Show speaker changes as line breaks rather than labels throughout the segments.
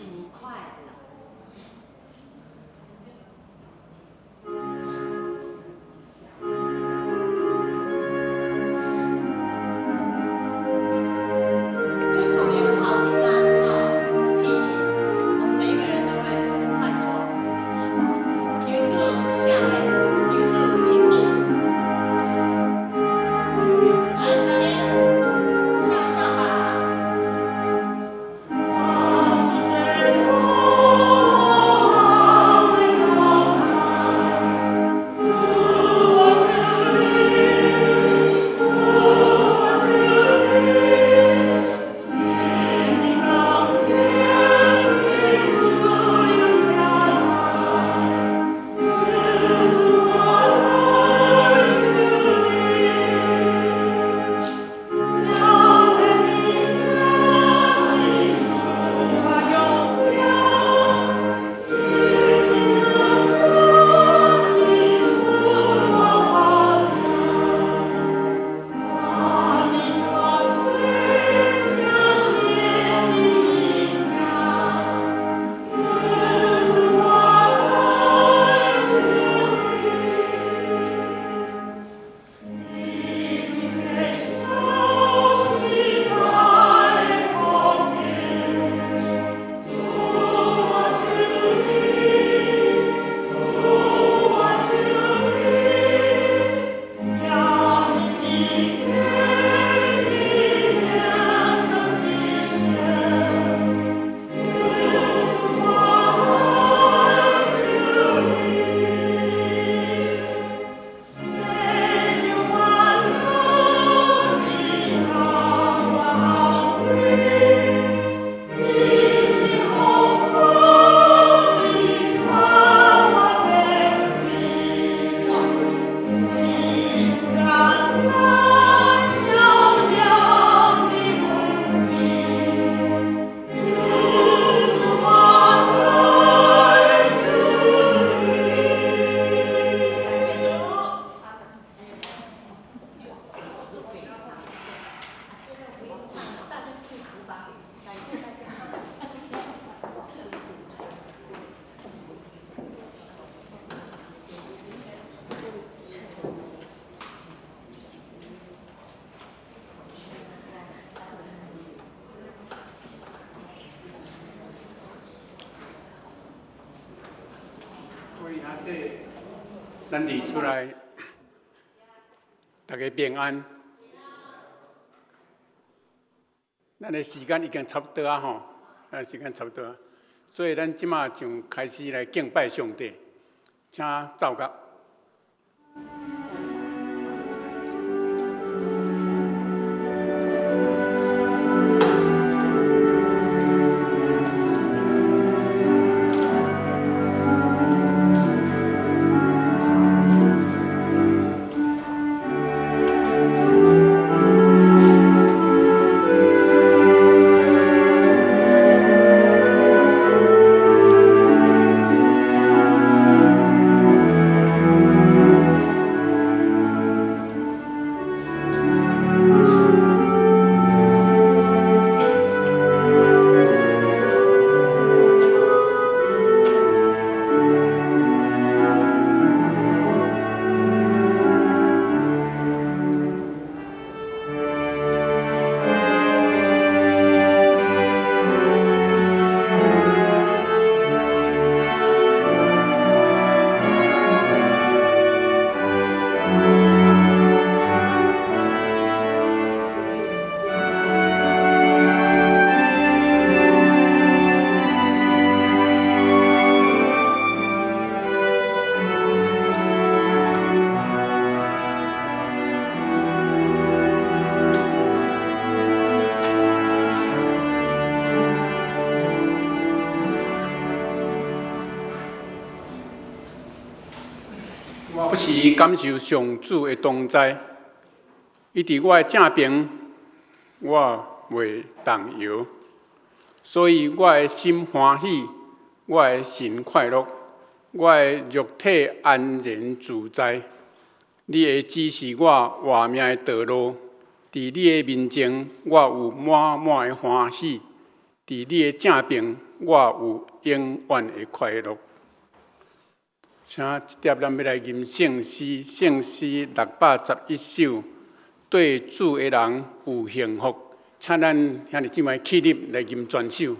新年快樂。這首也很好聽啊，提醒我們每一個人都會犯錯。求主赦免，求主憐憫。來，大家笑一笑吧。我是罪感謝主。這個不用唱了，大家祝福吧。感謝大家。
各位阿姐，咱佇厝內，大家平安。咱的時間已經差不多啊吼，咱時間差不多啊，所以咱這馬就開始來敬拜上帝，請奏樂。我不時感受上主的同在，伊佇我的正爿，我袂動搖，所以我的心歡喜，我的神快樂，我的肉體安然自在。你會指示我活命的道路，佇你的面前，我有滿滿的歡喜；佇你的正爿，我有永遠的快樂。請這粒咱欲來吟聖詩，聖詩611首，對主的人有幸福。請咱兄弟姊妹起立來吟全首。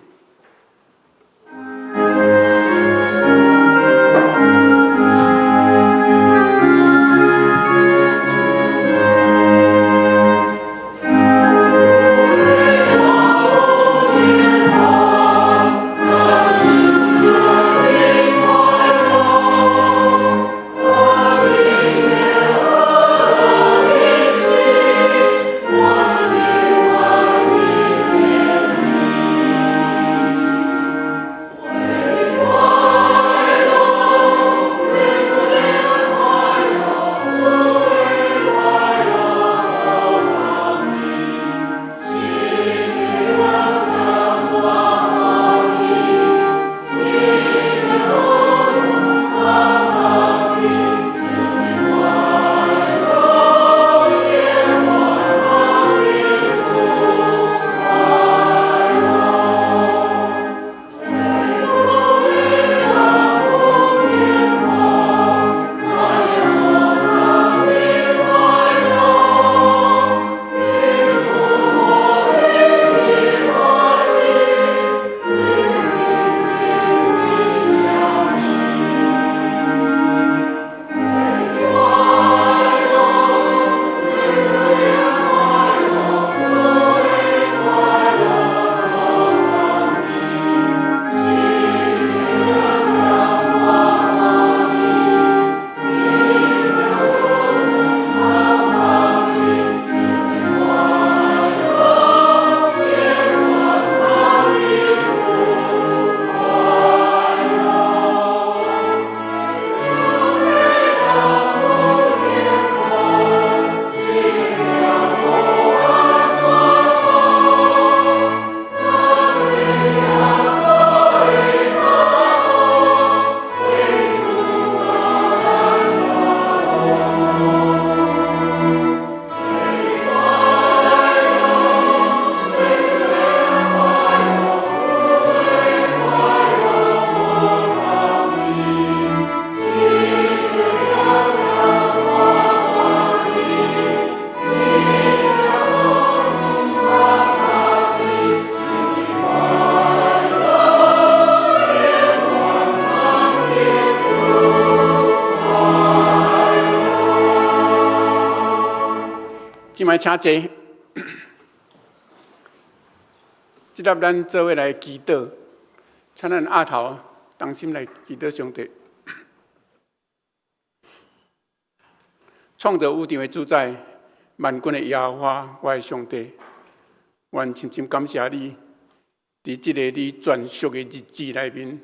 這擺請坐。這粒咱做伙來祈禱，請咱額頭同心來祈禱上帝。創造宇宙的主宰，萬軍的耶和華，我的上帝，阮深深感謝你，佇這個你專屬的日子內面，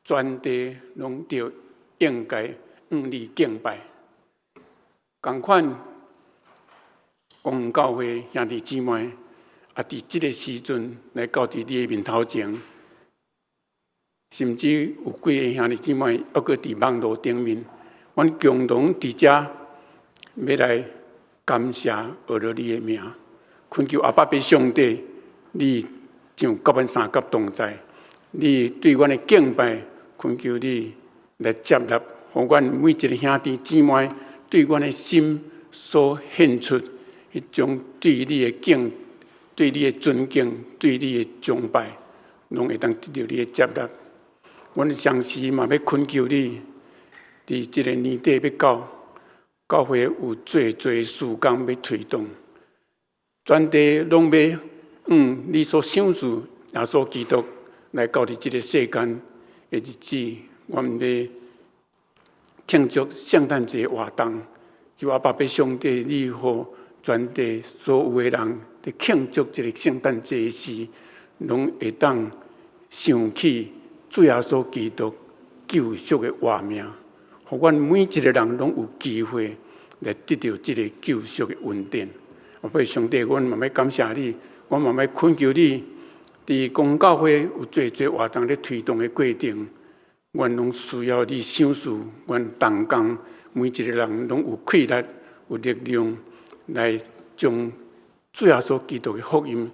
全地攏著應該向你敬拜。仝款，公教會兄弟姊妹，也佇這個時陣來到佇你的面頭前，甚至有幾個兄弟姊妹猶閣佇網路頂面，阮共同佇遮欲來感謝阿羅你的名，懇求阿爸父上帝，你就佮阮相佮同在，你對阮的敬拜，懇求你來接納，予阮每一個兄弟姊妹對阮的心所獻出彼種對你的敬、對你的尊敬、對你的崇拜，攏會當得著你的接納。阮同時嘛欲懇求你，佇這個年底欲到，教會有濟濟事工欲推動，全地攏欲按你所賞賜耶穌基督來到佇這個世間的日子，阮欲慶祝聖誕節活動。求阿爸父上帝，你予全地所有的人佇慶祝這個聖誕節時，攏會當想起主耶穌基督救贖的活命，予阮每一個人攏有機會來得著這個救贖的恩典。阿爸上帝，阮嘛欲感謝你，阮嘛欲懇求你，佇公教會有濟濟活動咧推動的過程，阮攏需要你賞賜，阮同工每一個人攏有氣力、有力量來將主耶穌基督的福音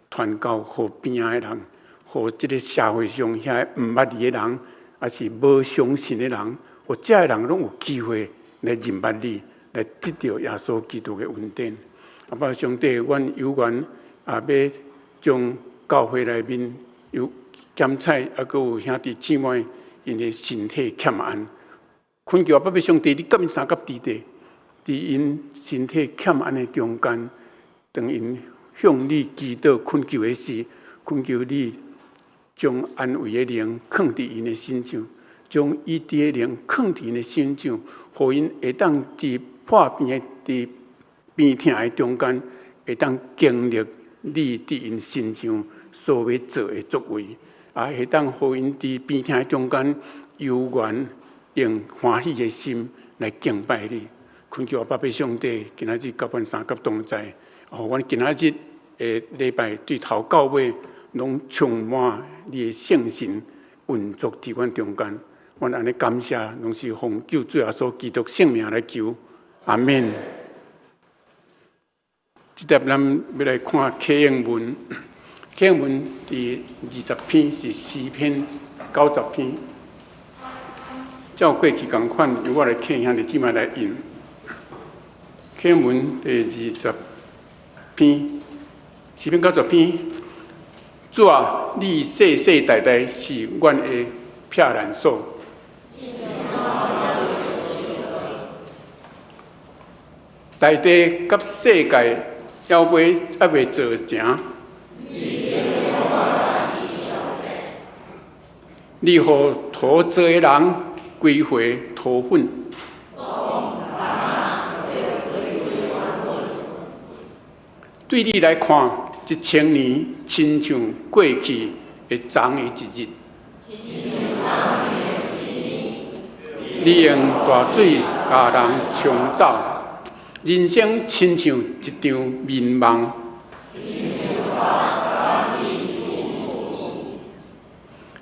傳到予邊仔的人，予這个社會上遐毋捌你的人，抑是無相信的人，予遮的人攏有機會來認捌你，來得著耶穌基督的恩典。阿爸上帝，阮有緣啊，欲將教會內面有檢採，抑閣有兄弟姊妹𪜶的身體欠安，懇求阿爸上帝，你佮𪜶相佮佇咧，佇𪜶身體欠安的中間，當𪜶向你祈禱懇求的時，懇求你將安慰的靈囥佇𪜶的身上，將醫治的靈囥佇𪜶的身上，予𪜶會當佇破病的佇病痛的中間，會當經歷你佇𪜶身上所欲做的作為，啊，會當予𪜶佇病痛的中間猶原用歡喜的心來敬拜你。懇求阿爸父上帝，今仔日佮阮相佮同在，予阮今仔日的禮拜對頭到尾，攏充滿你的聖神運作佇阮中間。阮按呢感謝，攏是奉救主耶穌基督聖名來求，阿們。這帖咱欲來看啟應文，啟應文佇20篇是詩篇90篇，照過去仝款，由我來請兄弟姊妹來印。啟應文第20篇，詩篇90篇，主啊，你世世代代是阮的避難所。大地佮世界猶未猶未造成，你予土做的人歸回土粉。對你來看，一千年親像過去的昨的一日。你用大水共人沖走，人生親像一場眠夢。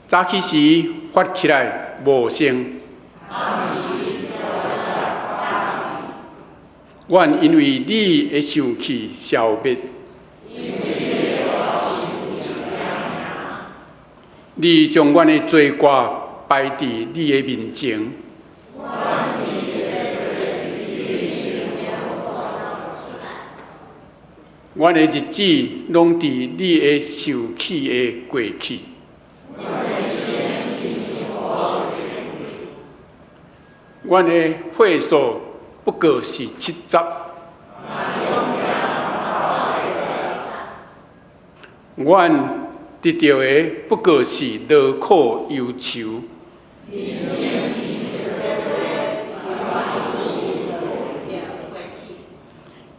早起時發起來無剩。阮因為你的受氣消滅。你將阮的罪過擺佇你的面前。阮的日子攏佇你的受氣的過去。阮的歲數不過是70。阮得著的不過是勞苦憂愁。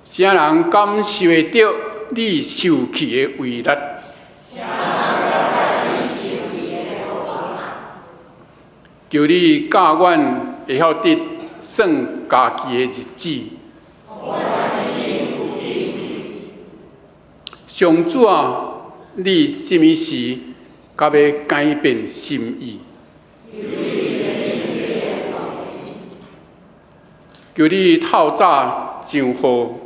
啥人感受會著你受氣的威力？求你教阮會曉得算家己的日子。上主啊，你啥物時才欲改變心意？求你透早就予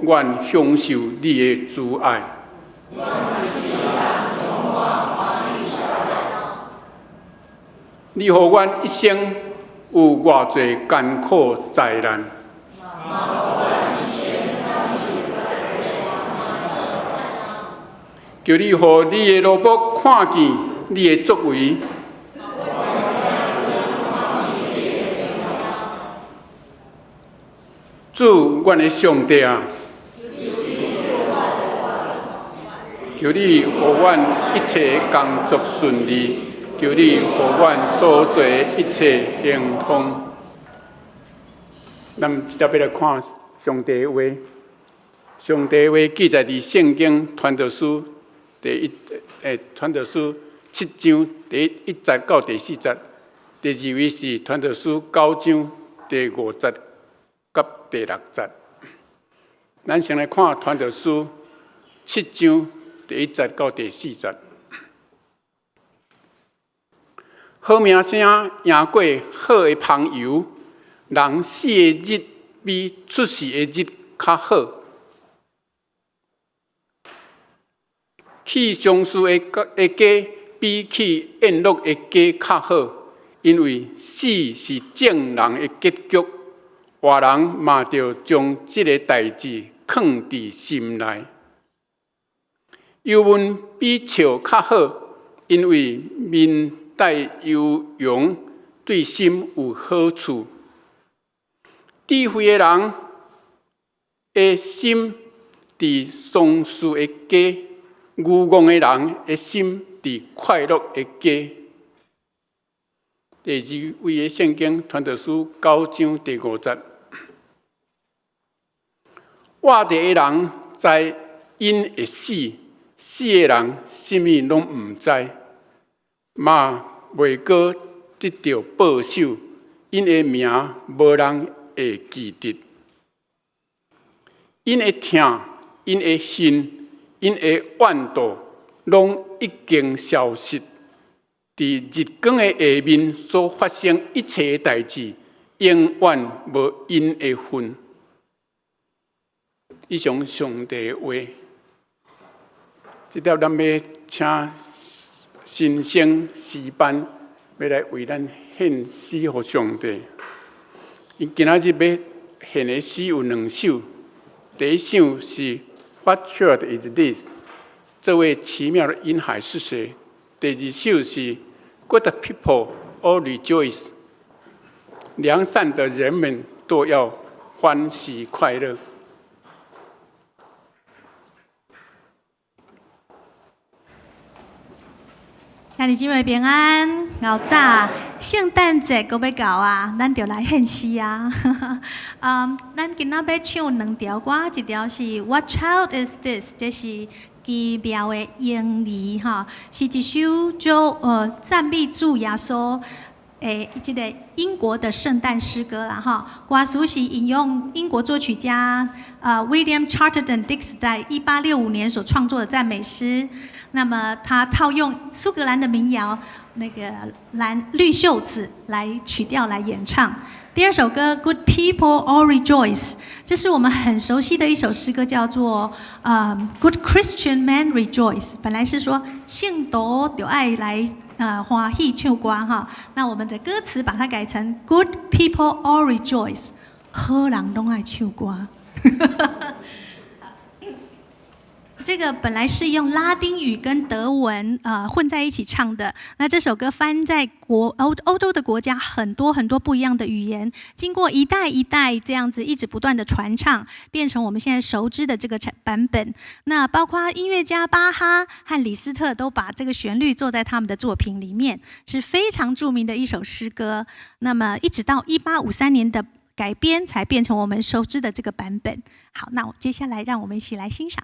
阮享受你的慈愛。你予阮一生有偌濟艱苦災難？求你予你的奴僕看見你的作為。主，阮的上帝啊，求你予阮一切工作順利，求你予阮所做的一切亨通。咱這帖欲來看上帝的話，上帝的話記載佇聖經傳道書第一，傳道書七章第一節到第四節。第二位是傳道書九章第五節佮第六節。咱先來看傳道書七章第一節到第四節。好名聲贏過好的朋友，人死的日比出世的日較好。去上司的家，比起宴樂的家較好，因為死是眾人的結局，活人嘛著將這个代誌囥佇心內。憂悶比笑較好，因為面帶憂容，對心有好處。智慧的人的心佇喪事的家，愚戇的人的心佇快樂的家。第二位的聖經傳道書九章第五節，活著的人知𪜶會死，死的人啥物攏毋知，嘛袂閣得著報酬，𪜶的名無人會記得。𪜶的疼，𪜶的恨，𪜶的怨妒，攏已經消失。佇日光的下面所發生一切的代誌，永遠無𪜶的份。以上上帝的話，這粒咱欲請新生詩班欲來為咱獻詩予上帝。𪜶今仔日欲獻的詩有兩首，第一首是 What Child is This？這位奇妙的嬰孩是誰？第二首是 Good People All Rejoice，良善的人們都要歡喜快樂。
兄弟姊妹平安，𠢕早，聖誕節閣欲到啊，咱就來獻詩啊。嗯，咱今仔欲唱兩條歌，一條是 What Child Is This？這是奇妙的嬰兒吼，是一首足讚美主耶穌的這个英國的聖誕詩歌啦吼。歌詞是引用英國作曲家William Chatterton Dix 在1865年所創作的讚美詩。那麼他套用蘇格蘭的民謠那個藍綠袖子來曲調來演唱。第二首歌《Good People All Rejoice》，這是我們很熟悉的一首詩歌，叫做《Good Christian Men Rejoice》。本來是說信徒就愛來歡喜唱歌哈，那我們的歌詞把它改成 Good People All Rejoice，好人攏愛唱歌。這個本來是用拉丁語跟德文混在一起唱的。那這首歌翻在國歐洲的國家很多很多不一樣的語言，經過一代一代這樣子一直不斷的傳唱，變成我們現在熟知的這個版本。那包括音樂家巴哈和李斯特都把這個旋律做在他們的作品裡面，是非常著名的一首詩歌。那麼一直到1853年的改編，才變成我們熟知的這個版本。好，那我接下來讓我們一起來欣賞。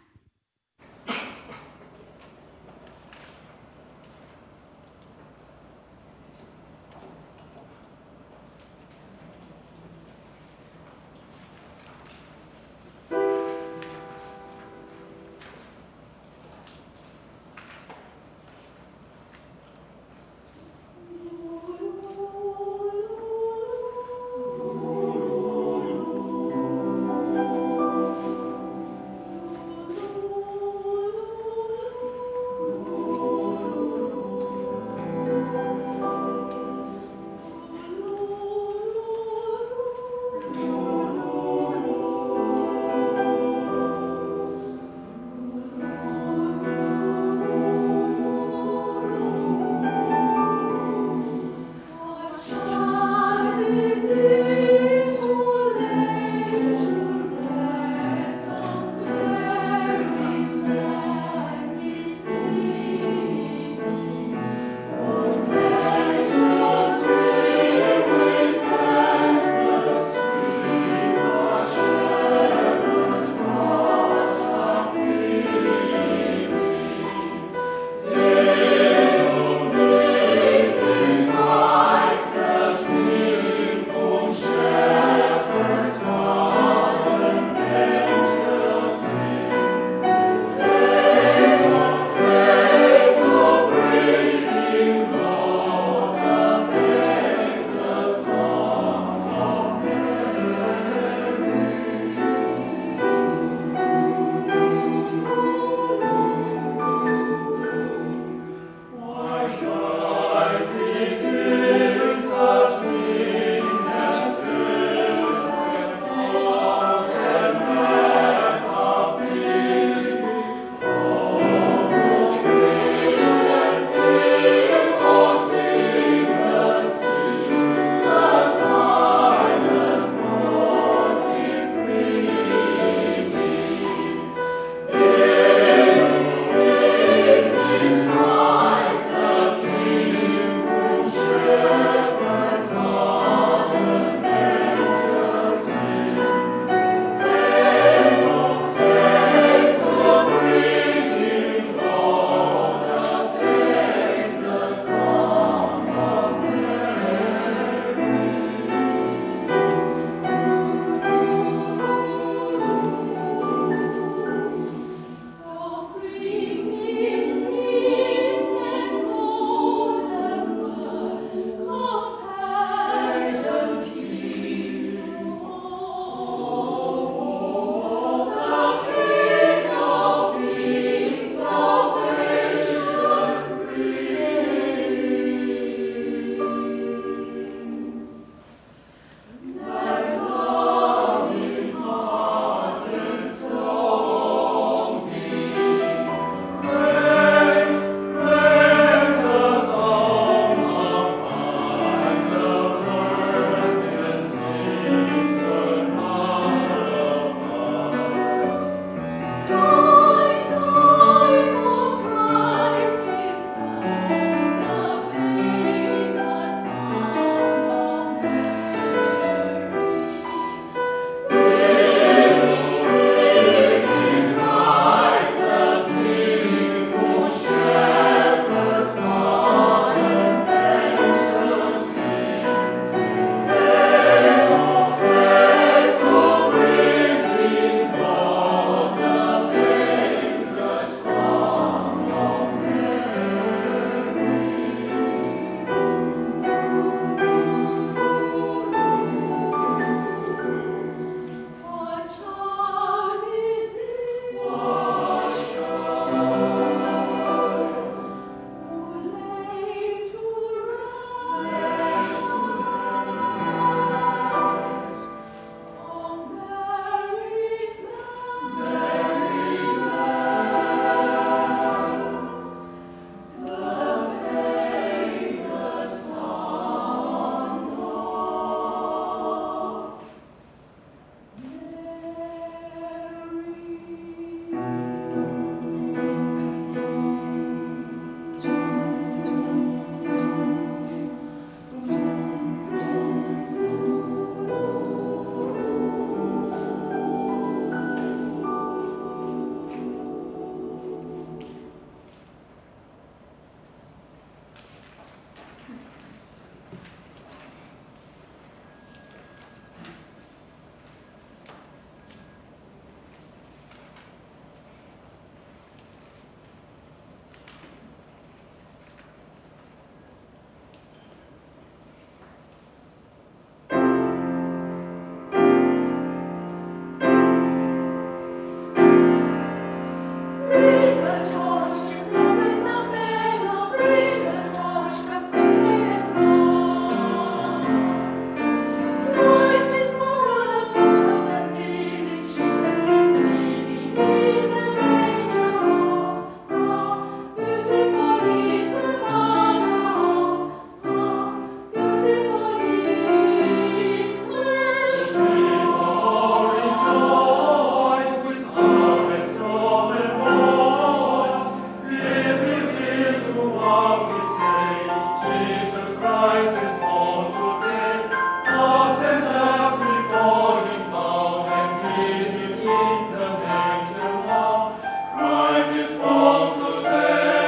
Christ is born today. Ox and ass before him bow, and he is in the manger now. Christ is born today.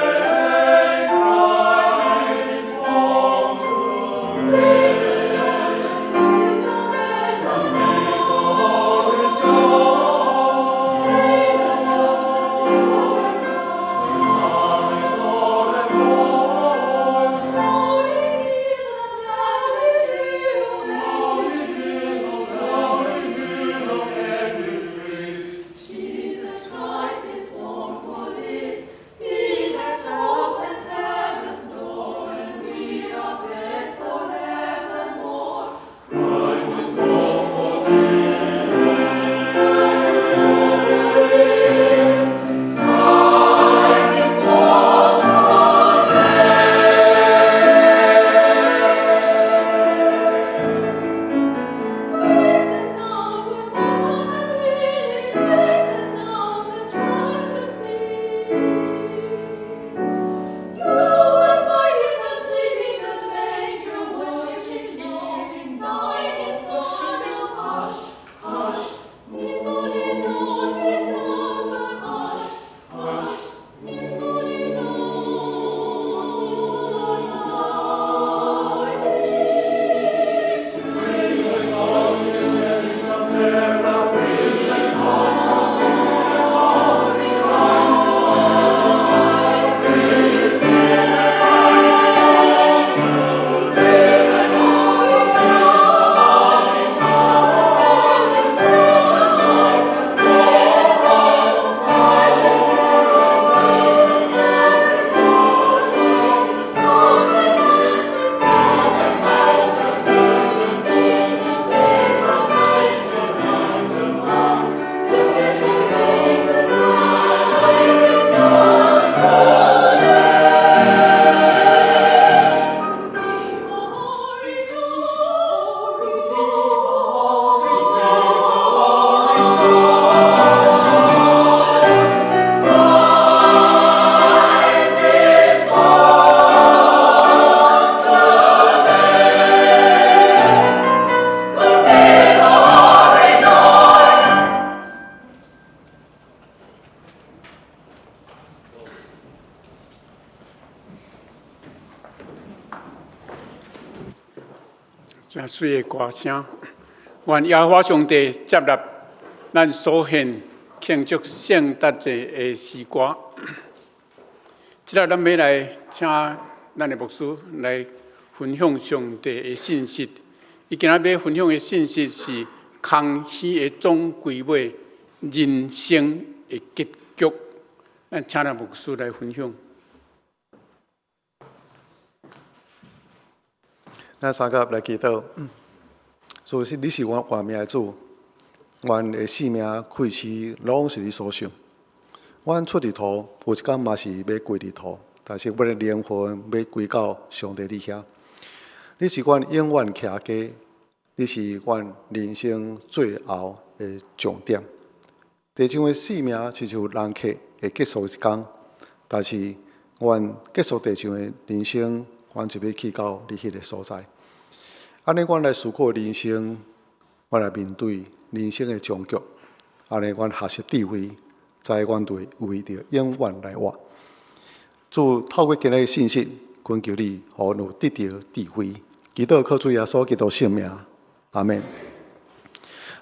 Christ is born today. The people all rejoice. With harley solemn voice. Glory be, Lord, and His grace.
Jesus Christ is born for this. He has opened heaven's door, and we are blessed forevermore.
Christ was born for this.
Christ is born today. Listen now, good folk of the village, listen now, the joy to see. You will find him asleep in that manger, worship him beside his father. Hush, hush, it's fully dawn, his slumber. Hush, hush, it's fully dawn. It's
Bring the torch, Isabella, bring the torch of all rejoice. This is Christ born today.
真媠的歌聲，願耶和華上帝接納咱所獻慶祝聖誕節的詩歌。這下咱欲來請咱的牧師來分享上帝的信息。伊今仔欲分享的信息是空虛的總歸尾，人生的結局。咱請咱牧師來分享。
咱三甲來祈禱，主是你是阮活命的主，阮的性命氣息攏是你所賞。阮出佇土，有一工嘛是欲歸佇土，但是阮的靈魂欲歸到上帝你遐。你是阮永遠徛家，你是阮人生最後的終點。地上的性命親像人客會結束一工，但是阮結束地上的人生，阮就欲去到你彼个所在。按呢，阮來思考人生，阮來面對人生的終局。按呢，阮學習智慧，知阮對為著永遠來活。主透過今日的信息，懇求你，予阮有得著智慧。祈禱靠主耶穌基督聖名，阿們。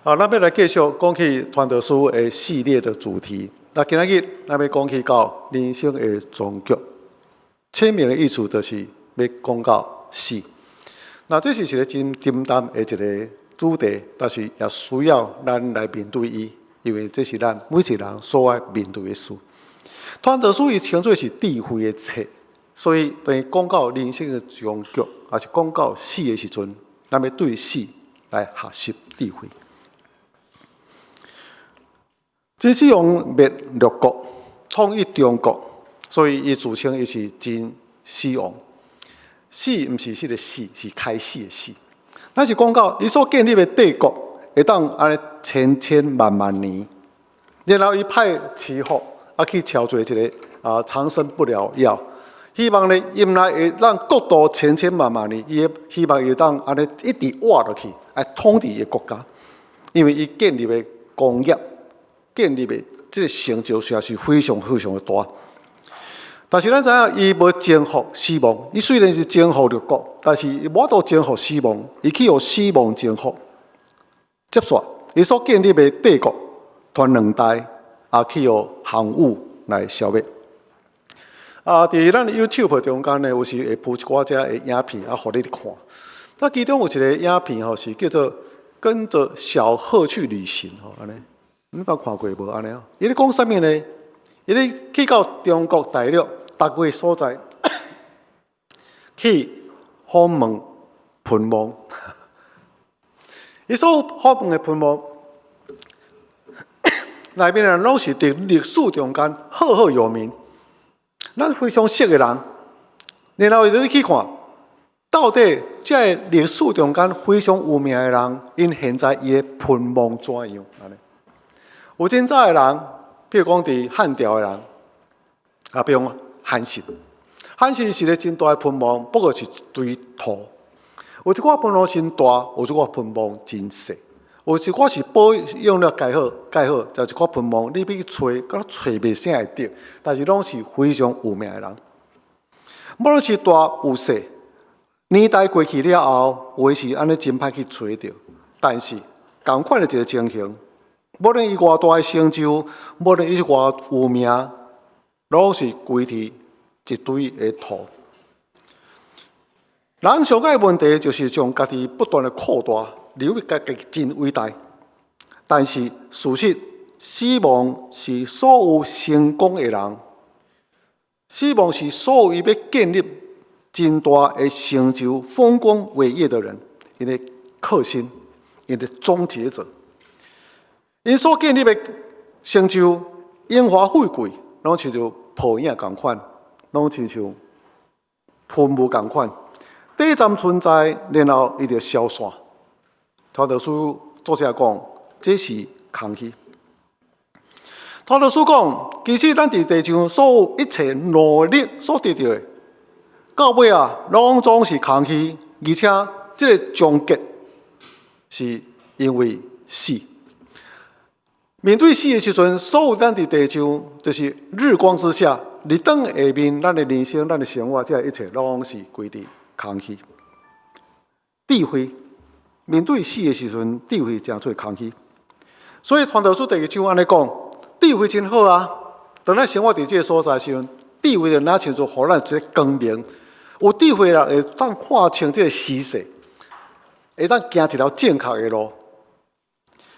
啊，咱欲來繼續講起傳道書的系列的主題。那今仔日咱欲講起到人生的終局。淺明的意思就是欲講到死。那這是一個真沉重的一個主題，但是也需要咱來面對伊，因為這是咱每一個人所愛面對的事。傳道書伊稱做是智慧的冊，所以當伊講到人生的終局，抑是講到死的時陣，咱欲對死來學習智慧。秦始皇滅六國，統一中國，所以伊自稱伊是秦始皇。始毋是彼个死，是開始的始。咱是講到伊所建立的帝國，會當按呢千千萬萬年，然後伊派徐福去撨做一个長生不老藥，希望呢，伊毋來會當國度千千萬萬年，伊希望會當按呢一直活落去，來統治伊的國家。因為伊建立的功業，建立的這个成就，實在是非常非常的大。但是咱知影，伊無征服死亡。伊雖然是征服六國，但是伊無法度征服死亡，伊去予死亡征服。接續，伊所建立的帝國，傳兩代，也去予項羽來消滅。啊！佇咱 YouTube 中間呢，有時會鋪一寡這的影片啊，予你看。那其中有一个影片吼，是叫做《跟著小鶴去旅行》吼，按呢，你捌看過無？按呢？伊咧講啥物呢？伊咧去到中國大陸逐个所在去訪問墳墓。伊所訪問的墳墓內面人攏是佇歷史中間赫赫有名，咱非常熟的人，然後伊就你去看，到底這个歷史中間非常有名的人，𪜶現在伊的墳墓怎樣？按呢？有真早的人，比如講佇漢朝的人，啊，比如講韓信，韓信是一个真大的墳墓，不過是一堆土。有一寡墳墓真大，有一寡墳墓真細。有一寡是保養了蓋好，蓋好，就一寡墳墓，你欲去揣，敢若揣袂啥會著。但是攏是非常有名的人。無論是大有細，年代過去了後，有的是按呢真歹去揣著。但是仝款的一个情形，無論伊偌大的成就，無論伊是偌有名，攏是歸佇一堆的土。人上個問題就是將家己不斷的擴大，認為家己真偉大。但是事實，死亡是所有成功的人，死亡是所有伊欲建立真大的成就、豐功偉業的人，𪜶的克星，𪜶的終結者。𪜶所建立的成就，榮華富貴，攏親像泡影仝款，攏親像噴霧仝款。短暫存在，然後伊就消散。傳道書作者講，這是空虛。傳道書講，其實咱佇地上所有一切努力所得著的，到尾啊，攏總是空虛，而且這个終結是因為死。面對死的時陣，所有咱佇地上，就是日光之下，日燈下面，咱的人生、咱的生活，這一切攏是歸佇空虛。智慧面對死的時陣，智慧誠做空虛。所以傳道書第二章按呢講，智慧真好啊。當咱生活佇這个所在時陣，智慧就若親像予咱一个光明。有智慧人會當看清這个時勢，會當行一條正確的路。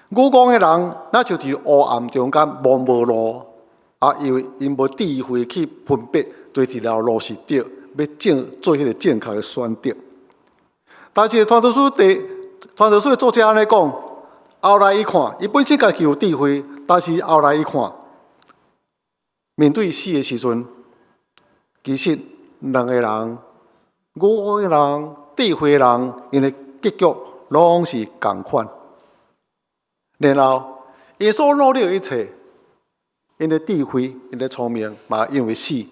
愚戇的人，若就佇黑暗中間摸無路，啊，因為𪜶無智慧去分別，佗一條路是對，欲正做彼个正確的選擇。但是傳道書的作者按呢講，後來伊看，伊本身家己有智慧，但是後來伊看，面對死的時陣，其實兩个人，愚戇的人、智慧的人，𪜶的結局攏是仝款。然後，𪜶所努力的一切，𪜶的智慧、𪜶的聰明，嘛因為死，綴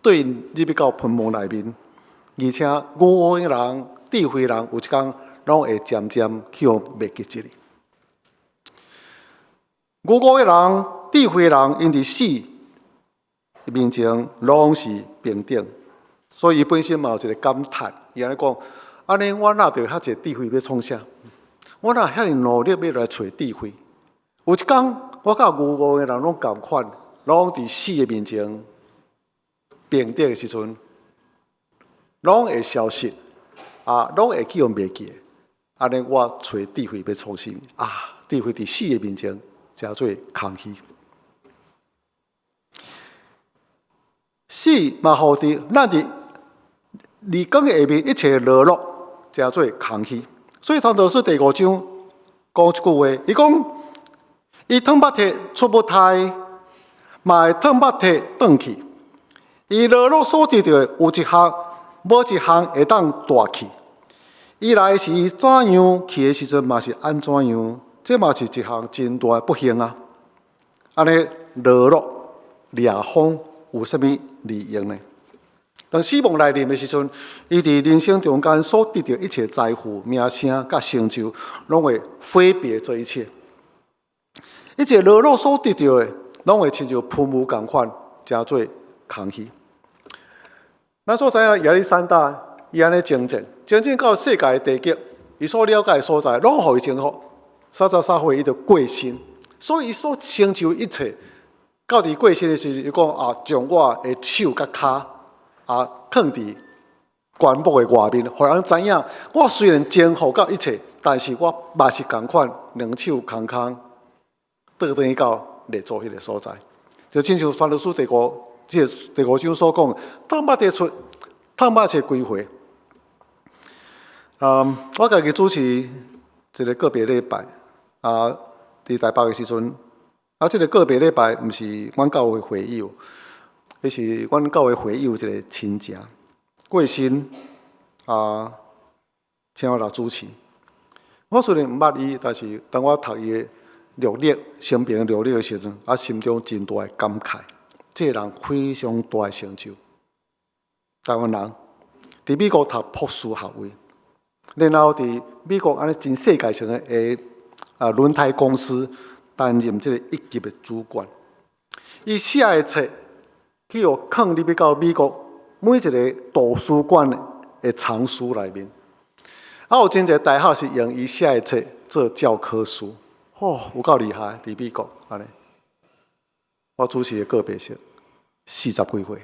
𪜶入去到墳墓內面。而且，愚戇的人、智慧的人，有一工攏會漸漸去予袂記一哩。愚戇的人、智慧的人，𪜶佇死面前攏是平等，所以伊本身嘛有一个感嘆，伊按呢講：按呢我哪著遐濟智慧欲創啥？我哪遐爾努力欲來揣智慧？有一工，我佮愚戇的人攏仝款，攏佇死的面前平等的時陣，攏會消失，啊，攏會去予袂記。按呢，我揣智慧欲創啥？啊，智慧佇死的面前，誠做空虛。死嘛，予佇咱佇日光下面一切勞碌，誠做空虛。所以，傳道書第五章講一句話，伊講：伊褪目體出母胎，嘛會褪目體轉去。伊勞碌所得著的有一項，無一項會當帶去。伊來時怎樣，去的時陣嘛是按怎樣，這嘛是一項真大的不幸啊！按呢勞碌掠風有啥物利用呢？當死亡來臨的時陣，伊佇人生中間所得著一切財富、名聲佮成就，攏會揮別這一切。一切勞碌所得著的，攏會親像噴霧仝款，成做空虛。咱所知影亞歷山大，伊按呢征戰，征戰到世界的地極，伊所了解的所在，攏予伊征服。33歲，伊就過身，所以伊所成就一切，到佇過身的時陣，伊講啊，將我的手佮跤啊，囥佇棺木的外面，予人知影，我雖然征服到一切，但是我嘛是仝款，兩手空空，倒轉去到列祖彼个所在。就親像傳道書第五，這个第五章所講，褪目得出，褪目切幾回。我家己主持一个告別禮拜，啊，佇台北的時陣，啊，這个告別禮拜毋是阮教會會友，彼是阮教會會友一个親情過身，啊，請我來主持。我雖然毋捌伊，但是當我讀伊的履歷、生平履歷的時陣，啊，心中真大的感慨。這个人非常大的成就，台灣人佇美國讀博士學位，然後佇美國按呢真世界性的啊輪胎公司擔任這个一級的主管。伊寫的冊去予囥入去到美國每一个圖書館的藏書內面。啊，有真濟大學是用伊寫的冊做教科書，吼，有夠厲害！佇美國按呢，我主持的告別式，40幾歲，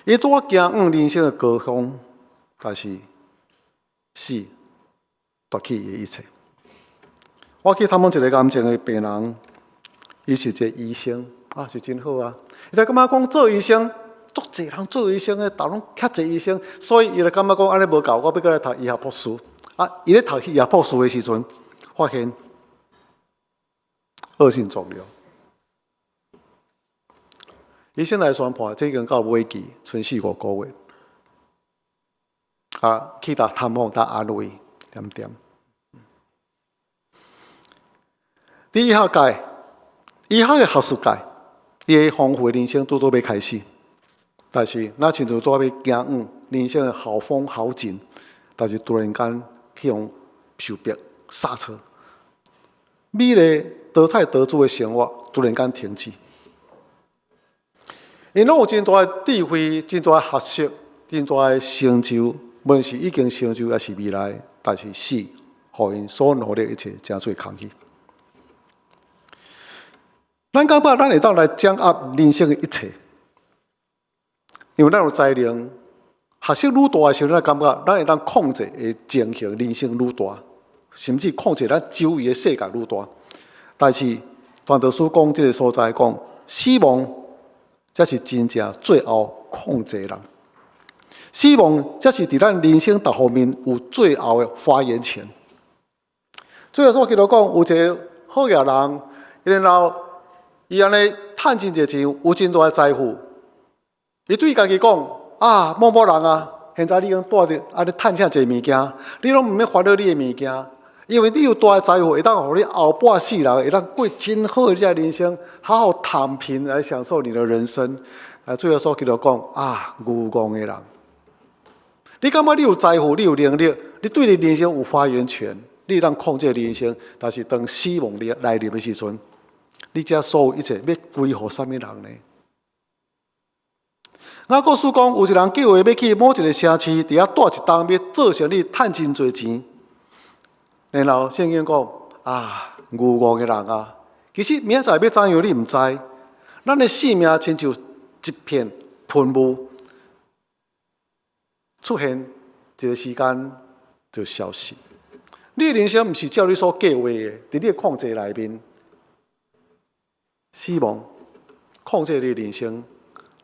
伊拄仔行往人生的高峰，但是死奪去伊的一切。我去探訪一个癌症的病人，伊是一个醫生，啊，是真好啊。伊就感覺講做醫生，足濟人做醫生的，逐攏較濟醫生，所以伊就感覺講按呢無夠，我欲閣來讀醫學博士。啊，伊咧讀醫學博士的時陣，發現惡性腫瘤。醫生來宣判，這已經到尾期，賰四五個月。啊，去共探訪，共安慰，點點。佇醫學界，醫學的學術界，伊的豐富的人生拄拄欲開始，但是若親像拄仔欲行往人生的好風好景，但是突然間去予受迫剎車，美麗多彩多姿的生活突然間停止。𪜶攏有真大的智慧、真大的學識、真大的成就，無論是已經成就，抑是未來，但是死，予𪜶所努力一切，成做空虛。咱感覺咱會當來掌握人生的一切，因為咱有才能，學識愈大的時陣，咱感覺咱會當控制的情形，人生愈大，甚至控制咱周圍的世界愈大。但是，傳道書講這个所在講，死亡才是真正最後控制人。死亡才是佇咱人生各方面有最後的發言權。主耶穌基督講，有一个好額人，然後伊按呢趁真濟錢，有真大的財富。伊對家己講：啊，某某人啊，現在你已經帶著按呢趁遮濟物件，你攏毋免煩惱你的物件，因為你有大的財富，會當予你後半世人會當過真好的這个人生，好好躺平來享受你的人生。啊，主耶穌基督講：啊，愚戇的人，你感覺你有財富，你有能力，你對你人生有發言權，你會當控制人生，但是當死亡來臨的時陣，你這所有一切欲歸予啥物人呢？雅各書講，有一人計劃欲去某一个城市，佇遐蹛一冬，欲做生意，趁真濟錢。然後聖經講：啊，愚戇的人啊，其實明仔載欲怎樣，你毋知。咱的性命親像一片雲霧，出現一个時間就消失。你的人生毋是照你所計劃的，佇你的控制內面，死亡控制你的人生，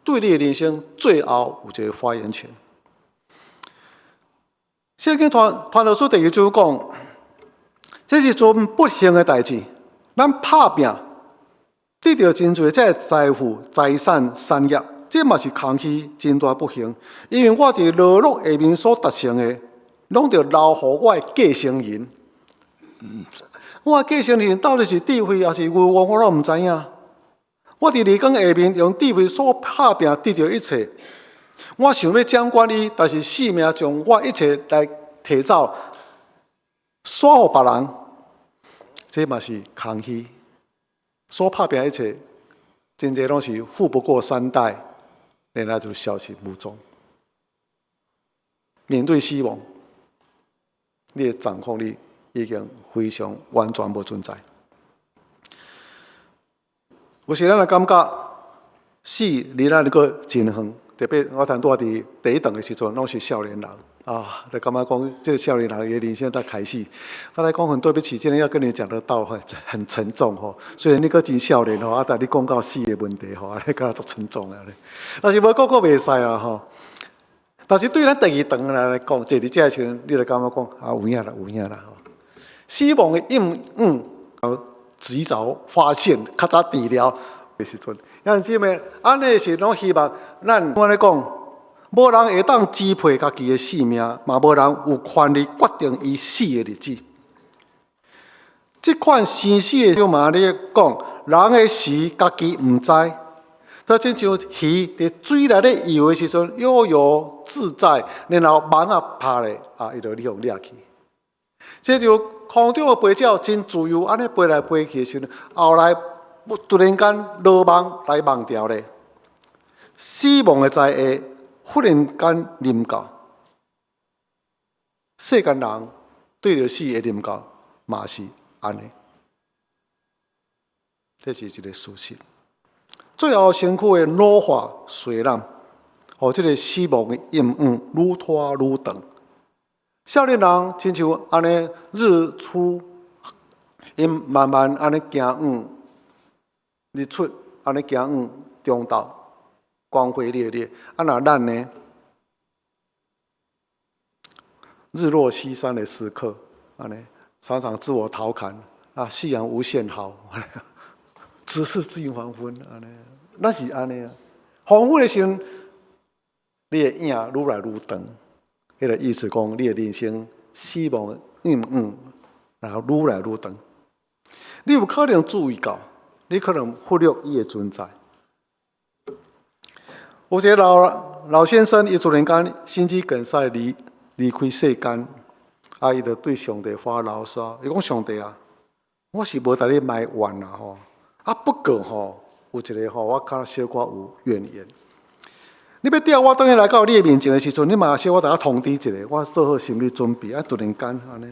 對你的人生最後有一个發言權。聖經傳道書第二章講，這是真不幸的代誌。咱拍拚得著真濟這个財富、財產、產業，這嘛是空虛，真大不幸。因為我佇勞碌下面所達成的，攏著留予我的繼承人。我的繼承人到底是智慧抑是愚戇，我攏毋知影。我佇日光下面用智慧所拍拚得著一切。我想欲掌管伊，但是死命將我一切來提走，徙予別人。這嘛是空虛。所拍拚一切，真濟攏是富不過三代，然後就消失無蹤。面對死亡，你的掌控力已經非常完全無存在。有時咱會感覺死離咱閣真遠，特別我曾拄仔佇第一堂的時陣，攏是少年人啊，就感覺講這個少年人的人生才開始。我來講很對不起，今天要跟你講的道很沉重吼。雖然你閣真少年吼，啊，但你講到死的問題吼，按呢閣足沉重啊咧。但是無講閣袂使啊吼。但是對咱第二堂來講，坐佇遮的時陣，你就感覺講啊，有影啦，有影啦吼。死亡的陰影，及早發現，較早治療的時陣。兄弟姊妹，按呢是攏希望咱按呢講，無人會當支配家己的性命，嘛無人有權利決定伊死的日子。這款生死的就嘛咧講，人的時家己毋知，就親像魚佇水內咧游的時陣，悠游自在，然後網仔拍咧，啊，伊就予掠去。這就空中的飛鳥真自由，按呢飛來飛去的時陣，後來突然間落網來網牢咧，死亡的災禍忽然間臨到，世間人對著死的臨到嘛是按呢，這是一個事實。最後身軀會老化衰老，予這個死亡的陰影愈拖愈長。少年人親像按呢日出，𪜶慢慢按呢行往日出，按呢行往中晝，光輝烈烈。啊，若咱呢？日落西山的時刻，按呢常常自我調侃啊，夕陽無限好，只是近黃昏，按呢，咱是按呢啊。黃昏的時陣，你的影愈來愈長。彼個意思講，你的人生死亡陰影，然後愈來愈長。你有可能注意到，你可能忽略伊的存在。有一個老老先生，伊突然間心肌梗塞離開世間，啊，伊就對上帝發牢騷，伊講上帝啊，我是無共你埋怨啦吼，啊不過吼，有一個吼，我較小可有怨言。你欲調我轉去來到你的面前的時陣，你嘛小可共我通知一下，我做好心理準備。啊，突然間按呢，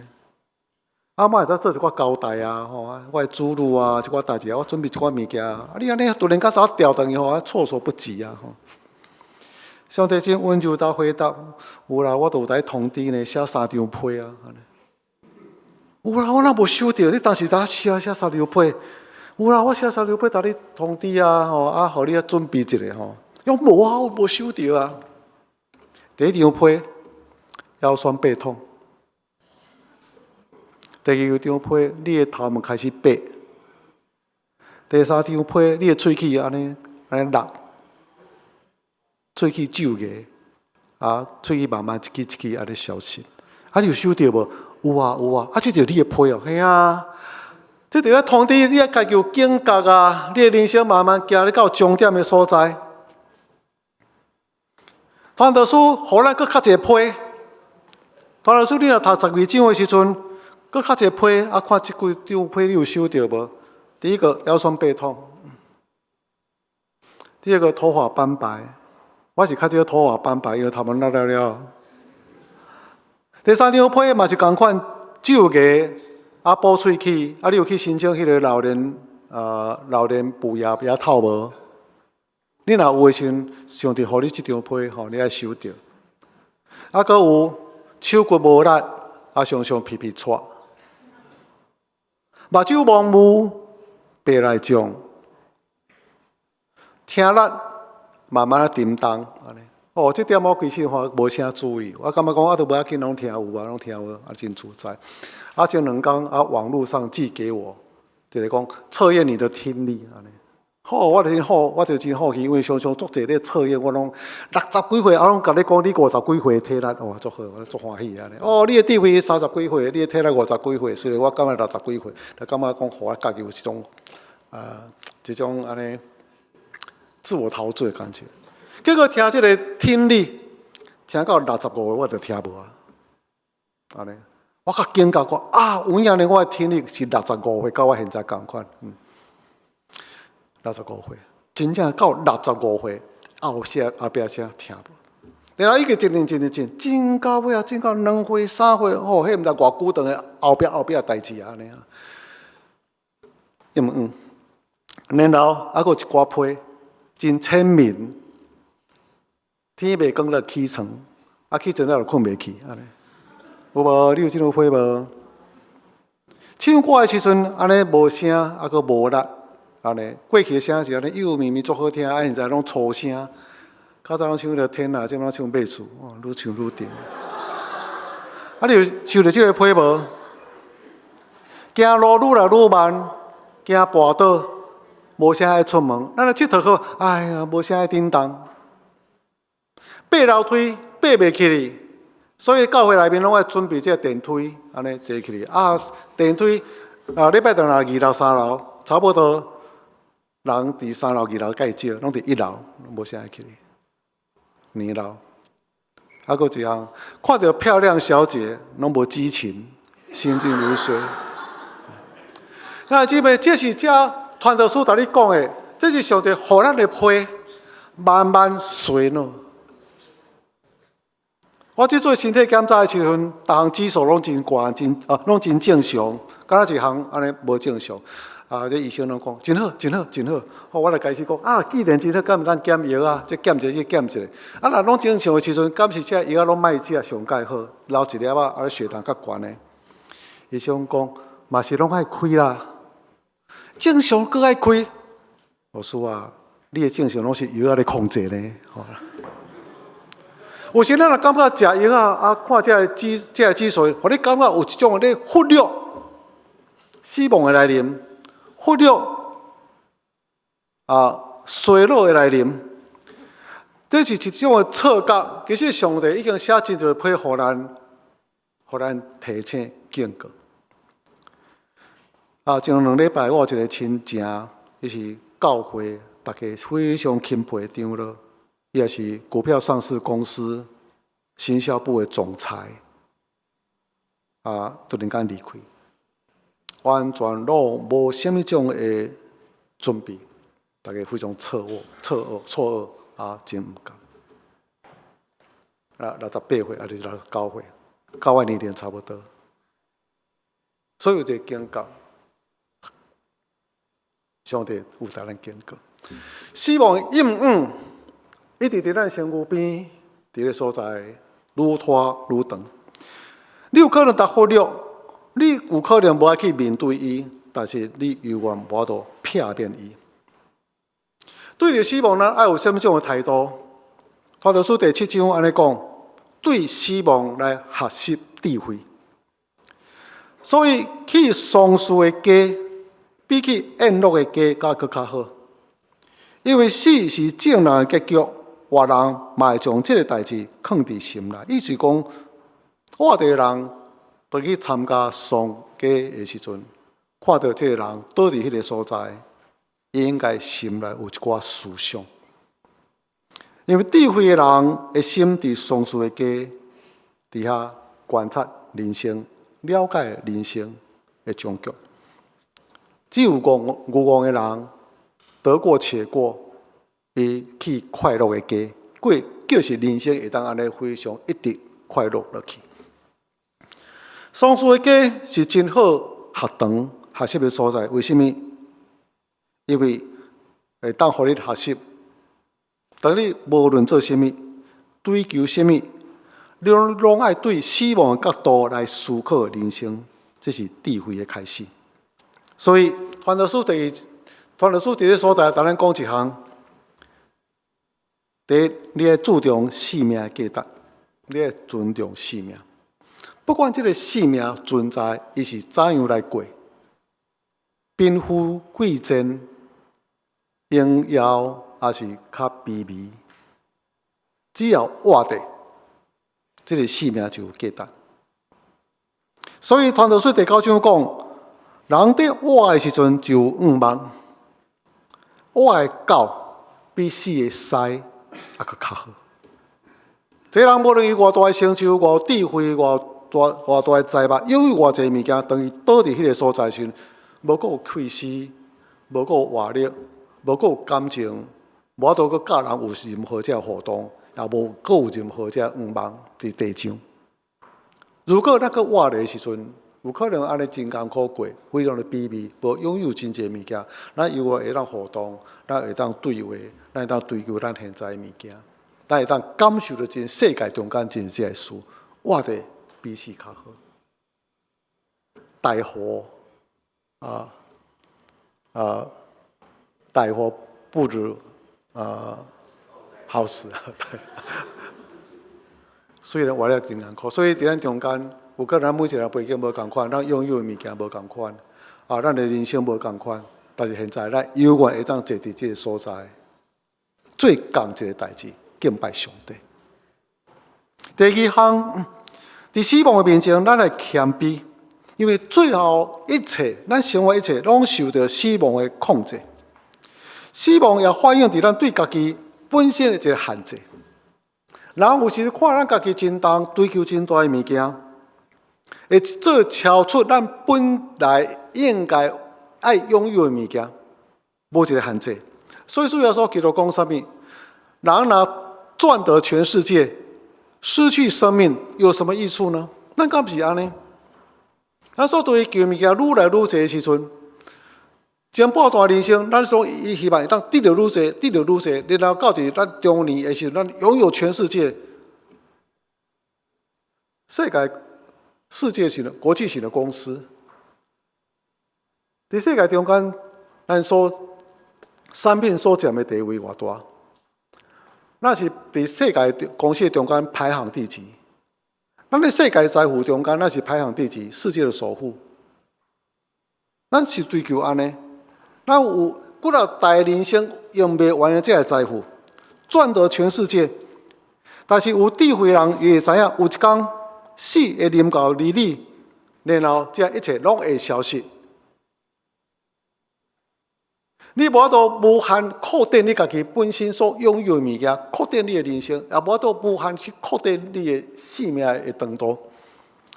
啊，我會使做一寡交代啊，吼，我的子女啊，這寡代誌啊，我準備一寡物件。啊，你按呢突然間共我調轉去吼，我措手不及啊！吼，上帝真溫柔的回答：有啦，我都有共你通知呢，寫三張批啊。有啦，我哪無收著？你當時共我寫三張批？有啦，我寫三張批，共你通知啊，吼，啊，予你啊準備一下吼。伊講無啊，我無收著啊。第一張批，腰酸背痛；第二張批，你的頭毛開始白；第三張批，你的喙齒按呢按呢落，喙齒蛀牙，啊，喙齒慢慢一支一支按呢消失。啊，你有收著無？有啊有啊，啊，這就是你的批哦，嘿啊。這就咧通知你，愛家己有警覺啊！你的人生慢慢行咧到終點的所在。傳道書予咱閣較一個批。傳道書你若讀十二章的時陣，閣較一個批，啊，看這幾張批你有收著無？第一個腰酸背痛，第二個頭髮斑白，我是較少頭髮斑白，因為頭毛落了了。第三張批嘛是仝款蛀牙，啊補喙齒，啊你有去申請彼個老年補牙牙套無？你若有的時陣，上帝予你這張批吼，你愛收著。啊，閣有手骨無力，啊，常常皮皮掣，目睭蒙霧，白內障，聽力慢慢仔沉重，按呢。哦，這點我其實吼無啥注意，我感覺講啊，都無要緊，攏聽有啊，攏聽有啊，真自在。啊，前兩工啊，網路上寄給我，就是講測驗你的聽力，按呢。好，我就真好，我就真好奇，因為常常足濟咧測驗，我攏六十幾歲，啊，攏共你講你五十幾歲體力，哇，足好，我足歡喜按呢。哦，你的智慧三十幾歲，你的體力五十幾歲，雖然我感覺六十幾歲，但感覺講予我家己有一種按呢。自我陶醉的感覺。結果聽這个聽力，聽到65歲我就聽無啊，按呢，我較驚覺講啊，有影呢，我的聽力是六十五歲，佮我現在仝款，六十五歲，真正到六十五歲後聲後壁聲聽無。然後伊個一年一年進，進到尾啊，進到2歲3歲，吼，彼毋知偌久長的後壁後壁的代誌啊，按呢啊。毋然後猶閣有一寡批真淺眠，天未光就起床，啊起床了就睏袂去，按呢。有無？你有這種批無？唱歌的時陣，按呢無聲，猶閣無力，按呢。過去的聲是按呢幼綿綿足好聽，啊現在攏粗聲。較早攏唱著天啊，這擺攏唱馬謖，哦，愈唱愈甜。啊，你有受著這个批無？行路愈來愈慢，驚跋倒，無啥愛出門。咱來𨑨迌好，哎呀，無啥愛叮當。爬樓梯爬袂起去，所以教會內面攏愛準備這个電梯，按呢坐起去。啊，電梯啊，禮拜六若二樓三樓，差不多人佇三樓二樓較少，攏佇一樓，無啥愛起去。二樓，啊，閣一項，看著漂亮小姐，攏無激情，心靜如水。那姊妹，這是這傳道書共你講的，這是上帝予咱的批，慢慢衰老。我去做身體檢查的時陣，逐項指數攏真懸，真啊，攏真正常，敢若一項按呢無正常。啊，這醫生攏講真好，真好，真好。好，我就開始講啊，既然真好，敢毋通減藥啊？這減一个，這減一个。啊，若攏正常的時陣，敢是這藥仔攏莫食上蓋好，留一粒仔，啊，血糖較懸的。醫生講嘛是攏愛開啦，正常閣愛開。老師啊，你的正常攏是藥仔咧控制呢。吼。有時咱若感覺食藥仔啊，看這个指這个指數，予你感覺有一種咧忽略死亡的來臨。忽略啊，衰老的來臨，這是一種的錯覺。其實上帝已經寫真濟批予咱，予咱提醒警告。啊，前2禮拜我有一个親情，伊是教會逐家非常欽佩的長老，伊也是股票上市公司行銷部的總裁。啊，突然間離開。完全攏無啥物種的準備，逐家非常錯愕、錯愕、錯愕啊，真毋甘。啊，68歲，抑是69歲，佮我年齡差不多。所以有一个警告，上帝有共咱警告，死亡永遠一直佇咱身軀邊，佇个所在愈拖愈長。你有可能共忽略。你有可能無愛去面對伊，但是你猶原無法度避免伊。對著死亡，咱愛有啥物種的態度？傳道書第七章按呢講，對死亡來學習智慧。所以去喪事的家，比去宴樂的家閣閣較好。因為死是眾人的結局，活人嘛會將這个代誌囥佇心內。意思講，活著的人。當去參加喪家的時陣，看著這个人倒佇彼个所在，伊應該心內有一寡思想。因為智慧的人的心佇喪事的家，佇遐觀察人生，了解人生的終局。只有戇愚戇的人得過且過，伊去快樂的家，過就是人生會當按呢非常一直快樂落去。喪事的家是真好學堂學習的所在，為啥物？因為會當予你學習。當你無論做啥物，追求啥物，你攏愛對死亡的角度來思考人生，這是智慧的開始。所以，傳道書第，傳道書佇這所在，共咱講一項：第一，你愛注重生命的價值，你愛尊重生命。不管這个生命存在，伊是怎樣來過，貧富貴賤、榮耀，抑是較卑微，只要活著，這个生命就有價值。所以，傳道書第九章講，人佇活的時陣就有願望，活的狗比比死的師猶閣較好。這個人無論伊偌大的成就、偌有智慧、偌大的財物，擁有偌濟物件，當伊倒佇彼个所在時，無閣有氣勢，無閣有活力，無閣有感情，無法度閣佮人有任何這个互動，也無閣有任何這个願望佇地上。如果咱閣活的時陣，有可能按呢真艱苦過，非常的卑微，無擁有真濟物件，咱猶原會當互動，咱會當對話，咱會當追求咱現在的物件，咱會當感受著真世界中間真濟的事，活得比死較好。大禍啊啊，大禍不如啊好死。雖然活得真艱苦，所以佇咱中間，有可能咱每一個人背景無仝款，咱擁有的物件無仝款，啊，咱的人生無仝款，但是現在咱猶原會當坐佇這个所在，做仝一个代誌，敬拜上帝。第二項，佇死亡的面前，咱來謙卑，因為最後一切，咱生活一切攏受著死亡的控制。死亡也反映佇咱對家己本身的一个限制。人有時看咱家己真重，追求真大的物件，會做超出咱本來應該愛擁有的物件，無一个限制。所以主耶穌基督講啥物？人若賺得全世界，失去生命，有什麼益處呢？咱敢毋是按呢？咱所追求物件愈來愈濟的時陣，前半段人生，咱攏希望會當得著愈濟，得著愈濟，然後到佇咱中年的時陣，咱擁有全世界。世界型的國際型的公司，佇世界中間，咱所產品所佔的地位偌大？咱是佇世界公司中間排行第幾？咱佇世界財富中間，咱是排行第幾？世界的首富。咱是追求按呢？咱有幾若代人生用袂完的這个財富，賺得全世界。但是有智慧人，伊會知影，有一工死會臨到離你，然後這一切攏會消失。你無法度無限擴展你家己本身所擁有的物件，擴展你的人生，也無法度無限去擴展你的生命的長度。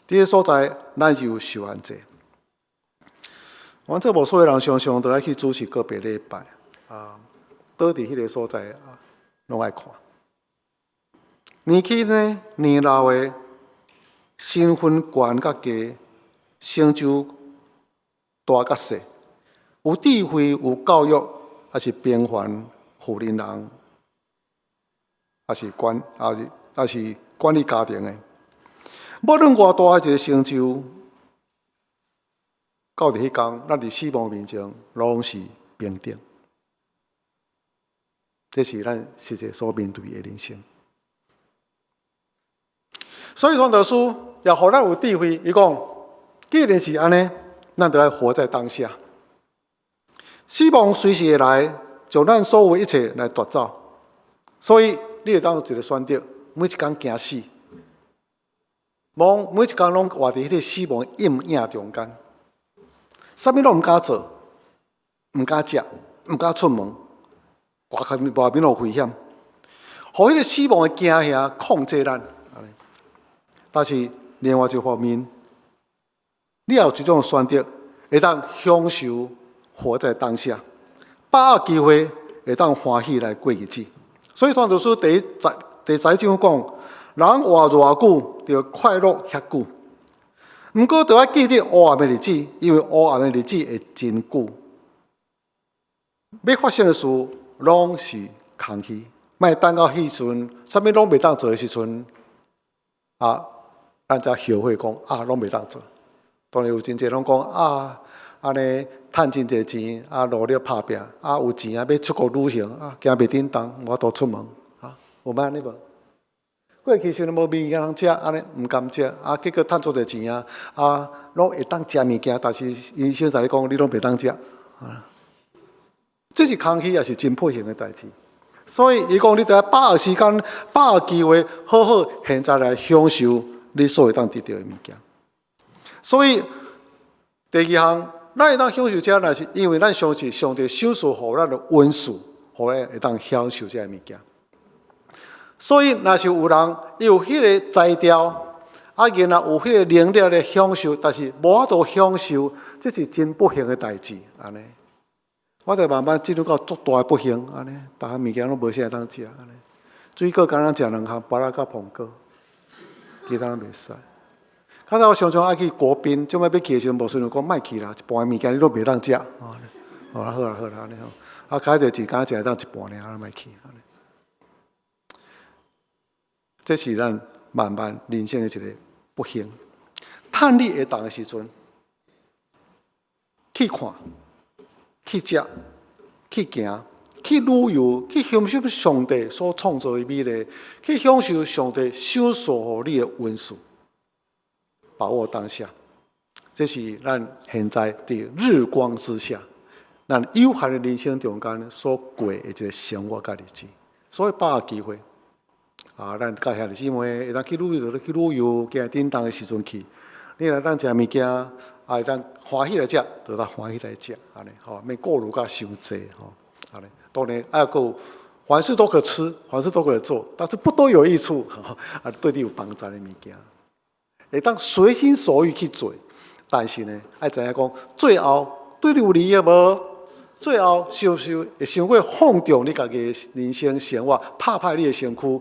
佇這个所在，咱是有受限制。阮這無數的人常常都愛去主持個別禮拜，啊，倒佇彼个所在啊，攏愛看。年輕呢，年老的，身份懸佮低，成就大佮細，有智慧、有教育，抑是平凡婦人人，抑是管理家庭的，無論偌大的一个成就，到佇彼工，咱佇死亡面前攏是平等。這是咱實際所面對的人生。所以傳道書也予咱有智慧，伊講，既然是按呢，咱就愛活在當下。死亡隨時會來，將咱所有一切來奪走。所以你會當有一个選擇，每一工驚死，無每一工攏活佇彼个死亡陰影中間，啥物攏毋敢做，毋敢食，毋敢出門，外面有危險，予彼个死亡的驚嚇控制咱。但是另外一方面，你也有一種選擇，會當享受活在當下，把握機會，會當歡喜來過日子。所以，傳道書第十一章講，人活偌久，就快樂遐久。毋過，著愛記得黑暗的日子，因為黑暗的日子會真久。欲發生的事，攏是空虛。莫等到彼陣，啥物攏袂當做的時陣，啊，咱才後悔講啊，攏袂當做。當然有真濟攏講啊，按呢趁真濟錢，啊努力拍拚，啊有錢啊欲出國旅行，啊驚袂振動，無法度出門，啊有無按呢無？過去時陣無物件通食，按呢毋甘食，啊結果趁足濟錢啊，啊攏會當食物件，但是醫生共你講，你攏袂當食，啊，這是空虛，也是真不幸的代誌。所以伊講，你著愛把握時間，把握機會，好好現在來享受你所會當得著的物件。所以第二項，咱會當享受這，乃是因為咱相信上帝賞賜予咱的恩賜，予咱會當享受這个物件。所以，若是有人伊有彼个才調，啊，然後有彼个能力來享受，但是無法度享受，這是真不幸的代誌。按呢，我就慢慢進入到足大的不幸，按呢，逐項物件攏無啥會當食，按呢，水果敢若食兩項，芭樂佮蘋果，其他攏袂使。較早我常常愛去國賓，這擺欲去的時陣，牧師就講莫去啦，一半的物件你攏袂當食。哦，好啦好啦好啦，按呢吼，啊，較濟錢敢若食會當一半爾，啊，莫去。這是咱慢慢人生的一个不幸。趁你會當的時陣，去看、去食、去行、去旅遊、去欣賞上帝所創造的美麗，去享受上帝賞賜予你的恩賜，把握當下。這是咱現在佇日光之下，咱有限的人生中間所過的一个生活佮日子。所以把握機會。啊，咱佮兄弟姊妹會當去旅遊，就去旅遊，行叮當的時陣去。你若當食物件，啊，會當歡喜來食，就當歡喜來食，按呢吼，免顧慮甲傷濟吼，按呢。當然，啊，閣有凡事都可吃，凡事都可做，但是不都有益處，啊，對你有幫助的物件，會當隨心所欲去做。但是呢，愛知影講，最後對你有利益無？最後是毋是會傷過放縱你家己的人生生活，拍歹你的身軀？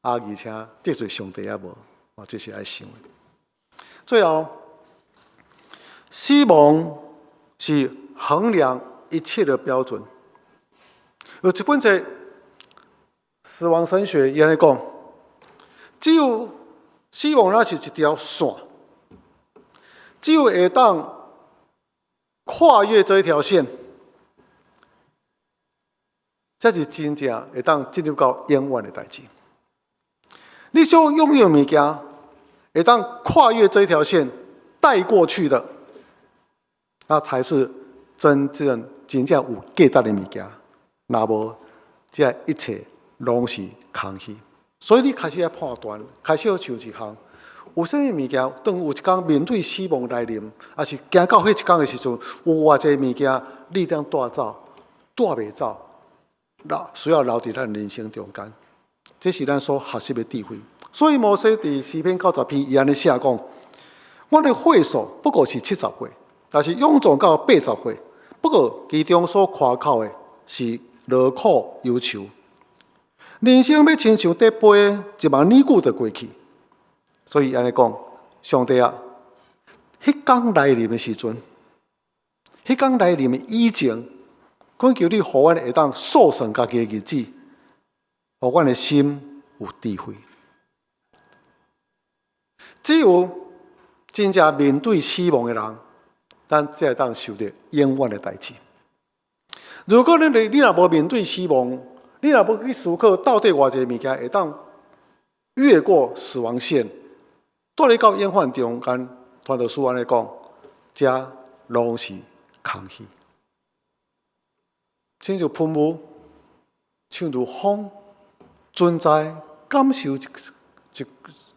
啊！而且得罪上帝也無，哦，這是愛想的。最後，死亡是衡量一切的標準。有一本冊《死亡神學》伊按呢講，只有死亡那是一條線，只有會當跨越這一條線，才是真正會當進入到永遠的代誌。你所擁有的物件，會當跨越這一條線帶過去的，那才是真正真正有價值的物件。若無，這一切攏是空虛。所以你開始愛判斷，開始愛想一項，有啥物物件，當有一工面對死亡來臨，抑是行到彼一工的時陣，有偌濟物件你當帶走，帶袂走，留需要留佇咱人生中間。這是咱所學習的智慧。所以摩西佇詩篇90篇，伊按呢寫講：阮的歲數不過是70歲，但是勇壯到80歲。不過其中所誇口的是勞苦憂愁。人生欲親像綴飛，一望爾久就過去。所以按呢講，上帝啊，彼工來臨的時陣，彼工來臨的以前，懇求你予阮會當數算家己的日子，予阮的心有智慧。只有真正面對死亡的人，咱才會當受著永遠的代誌。如果你若無面對死亡，你若無去思考到底偌濟物件會當越過死亡線，帶你到永遠中間，傳道書按呢講，這攏是空虛，親像噴霧，親像風，存在感受一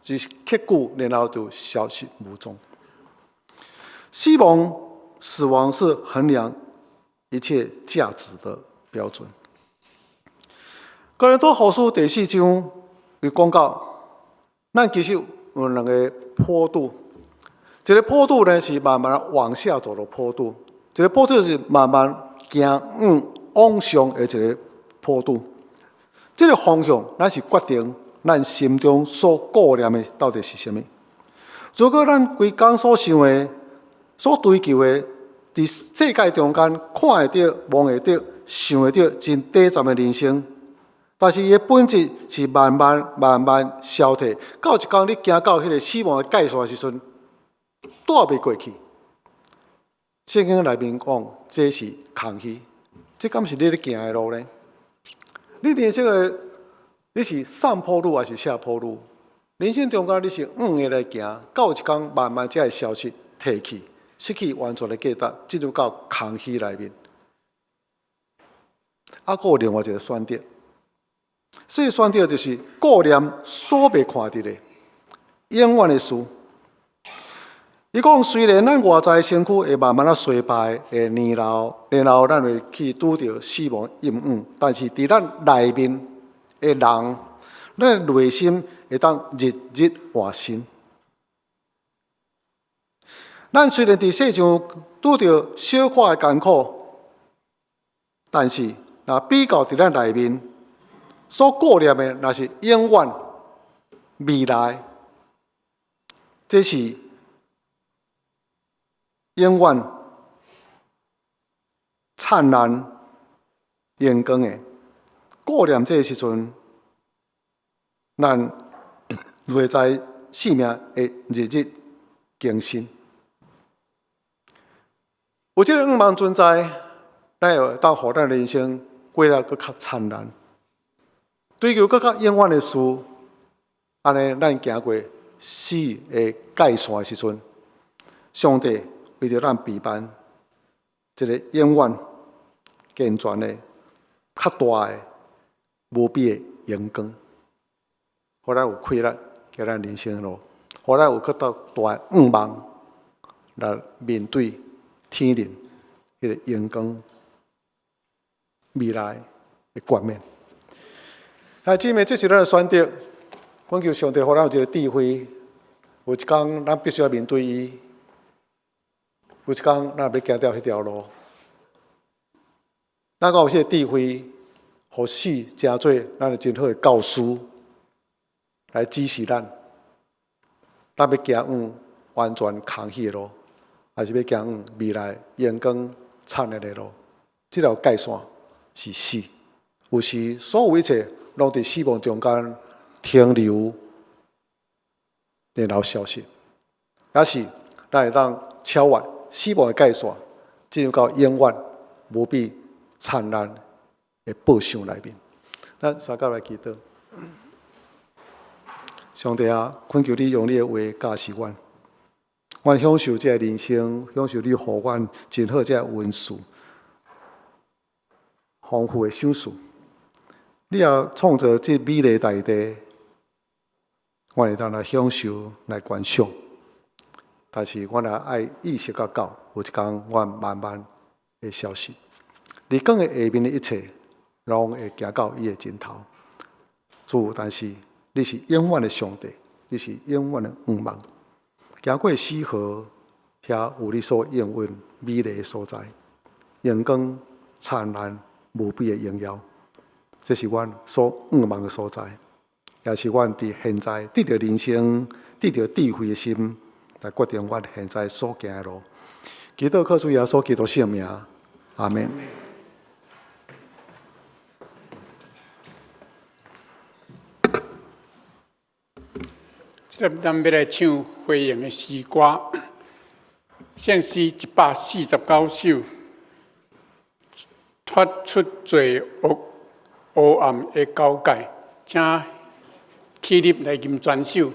一一刻久，然後就消失無蹤。死亡，死亡是衡量一切價值的標準。哥林多後書第四章有講到，咱其實有兩个坡度，一个坡度呢是慢慢往下走的坡度，一个坡度是慢慢行往上的一个坡度。這个方向，咱是決定咱心中所顧念的到底是啥物。如果咱規工所想的、所追求的，佇世界中間看會著、摸會著、想會著，真短暫的人生，但是伊的本質是慢慢、慢慢消退，到一工你行到彼个死亡的界線的時陣，帶袂過去。聖經內面講，這是空虛，這敢是你咧行的路呢？你人生的你是上坡路還是下坡路？人生中間你是向的來行，到有一工慢慢才會消失、退去，失去完全的價值，進入到空虛內面。啊，閣有另外一個選擇，這個選擇就是顧念所袂看著的永遠的事。伊講雖然咱外在身軀會慢慢仔衰敗，會年老，然後咱會去拄著死亡永遠，但是佇咱內面的人，咱的內心會當日日活新。咱雖然佇世上拄著小可的艱苦，但是若比較佇咱內面所顧念的，若是永遠未來，這是永遠燦爛榮光的。顧念這个時陣，咱內在生命會日日更新。有這个願望存在，咱會當予咱人生過得閣較燦爛，追求閣較永遠的事。按呢，咱行過死的界線的時陣，上帝為著咱備辦一个永遠健全的、較大的、無比的榮光，予咱有氣力行咱人生的路，予咱有閣較大的願望來面對天靈彼個榮光未來的冠冕。來，姊妹，這是咱的選擇。懇求上帝，予咱有一个智慧。有一工，咱必須要面對伊；有一工，咱欲行著彼條路。咱閣有這个智慧，予死成做咱的真好的教師，來指示咱。咱欲行往完全空虛的路，還是欲行往未來榮光燦爛的路？這條界線是死。有時所有一切攏佇死亡中間停留，然後消失。抑是咱會當超越死亡的界線，進入到永遠無比燦爛的報賞內面。咱相佮來祈禱。上帝啊，懇求你用你的話教示阮，阮享受這个人生，享受你予阮真好這个恩賜，豐富的賞賜。你也創造這美麗大地，阮會當來享受、來觀賞。但是，阮也愛意識到到，有一工阮慢慢會消失。日光的下面的一切，攏會行到伊的盡頭。主，但是你是永遠的上帝，你是永遠的願望。行過死河，遐有你所應允美麗的所在，榮光燦爛無比的榮耀。這是阮所願望的所在，也是阮佇現在得著人生、得著智慧的心，來決定阮現在所行的路。祈禱靠主耶穌基督聖名，阿們。
這咱欲來唱回應的詩歌，聖詩149首，脫出罪惡黑暗的交界，請起立來吟全首。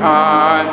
安。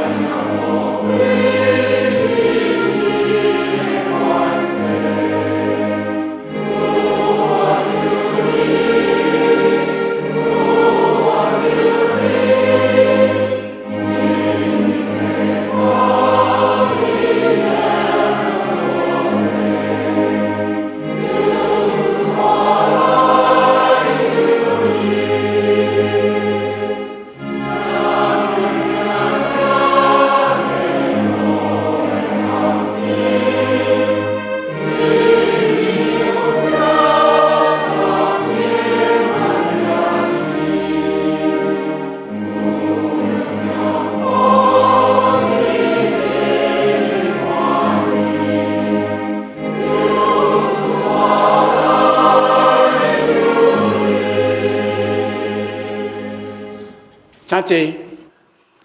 請坐，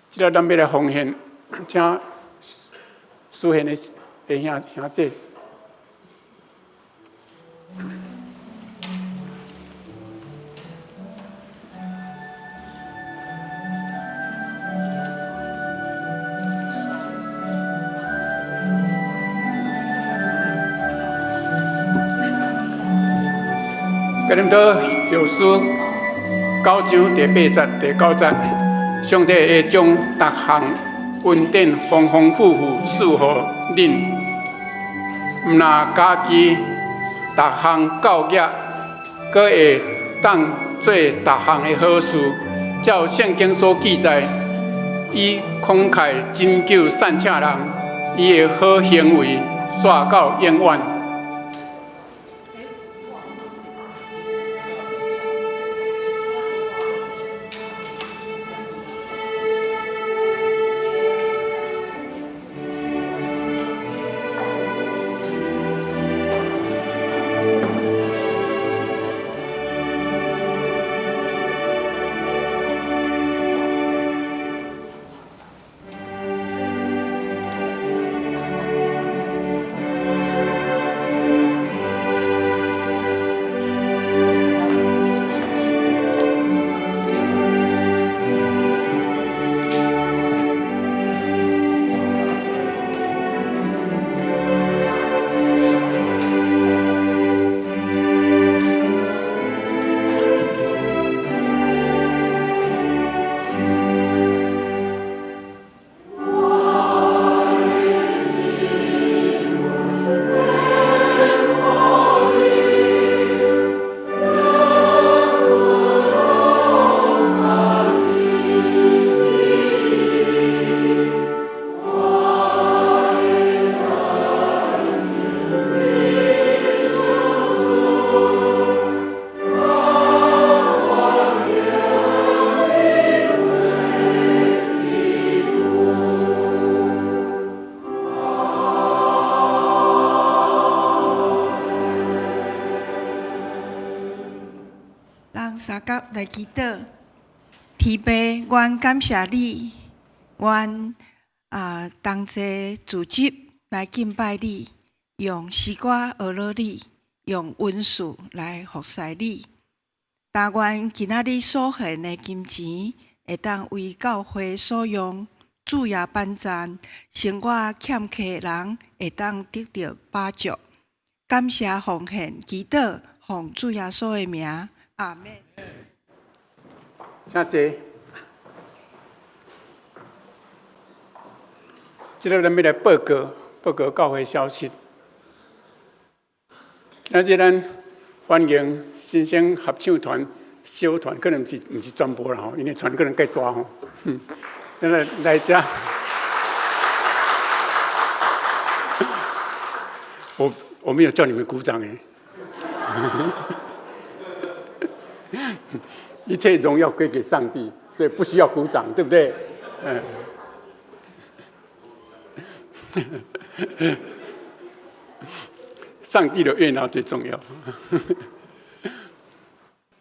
這個咱欲來奉獻，請書獻的兄兄姐。哥林多後書九章第八節、第九節，上帝會將逐項恩典豐豐富富賜予恁，毋但家己逐項夠額，閣會當做逐項的好事。照聖經所記載，伊慷慨拯救散赤人，伊的好行為煞到永遠。
咱相佮來祈禱，天父，阮感謝你，阮同齊聚集來敬拜你，用詩歌呵咾你，用恩賜來服侍你。但願今仔日所獻的金錢，會當為教會所用，主也幫贊，生活欠缺的人會當得著飽足。感謝奉獻，祈禱奉主耶穌的名，阿們。
請坐。這個咱欲來報告，報告教會消息。今仔日咱歡迎新生合唱團小團，可能毋是全部啦吼，因為團可能較大吼。咱來來遮。我沒有叫你們鼓掌誒。一切榮耀歸給上帝，所以不需要鼓掌，對不對？嗯。上帝的悅納最重要。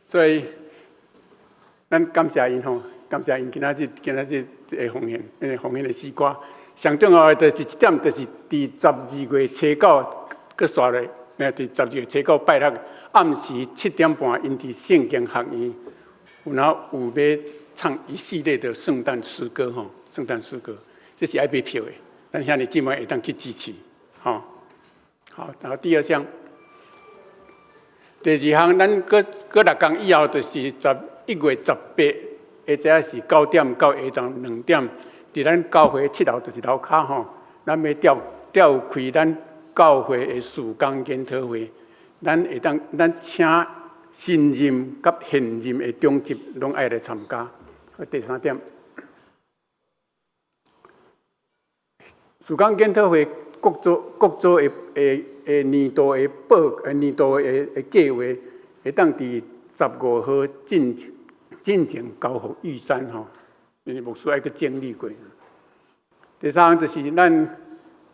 所以，咱感謝𪜶吼，感謝𪜶今仔日的奉獻，因為奉獻的詩歌。上重要的就是一點，就是佇12月初9，閣煞咧，佇12月初9拜六暗時7點半，𪜶佇聖經學院，有哪有欲唱一系列的聖誕詩歌吼，聖誕詩歌，這是愛買票的，咱兄弟姊妹會當去支持，吼。好，然後第二項，第二項，咱閣閣六工以後，就是11月18，或者是9點到下晝2點，佇咱教會七樓，就是樓跤吼，咱欲召召開咱教會的事工研討會，咱會當咱請新任佮現任的長執攏愛來參加。第三點，事工研討會各組各組的的的年度的報年度的的計劃，會當佇15號進進前交予玉山吼，因為牧師愛閣整理過。第三項就是咱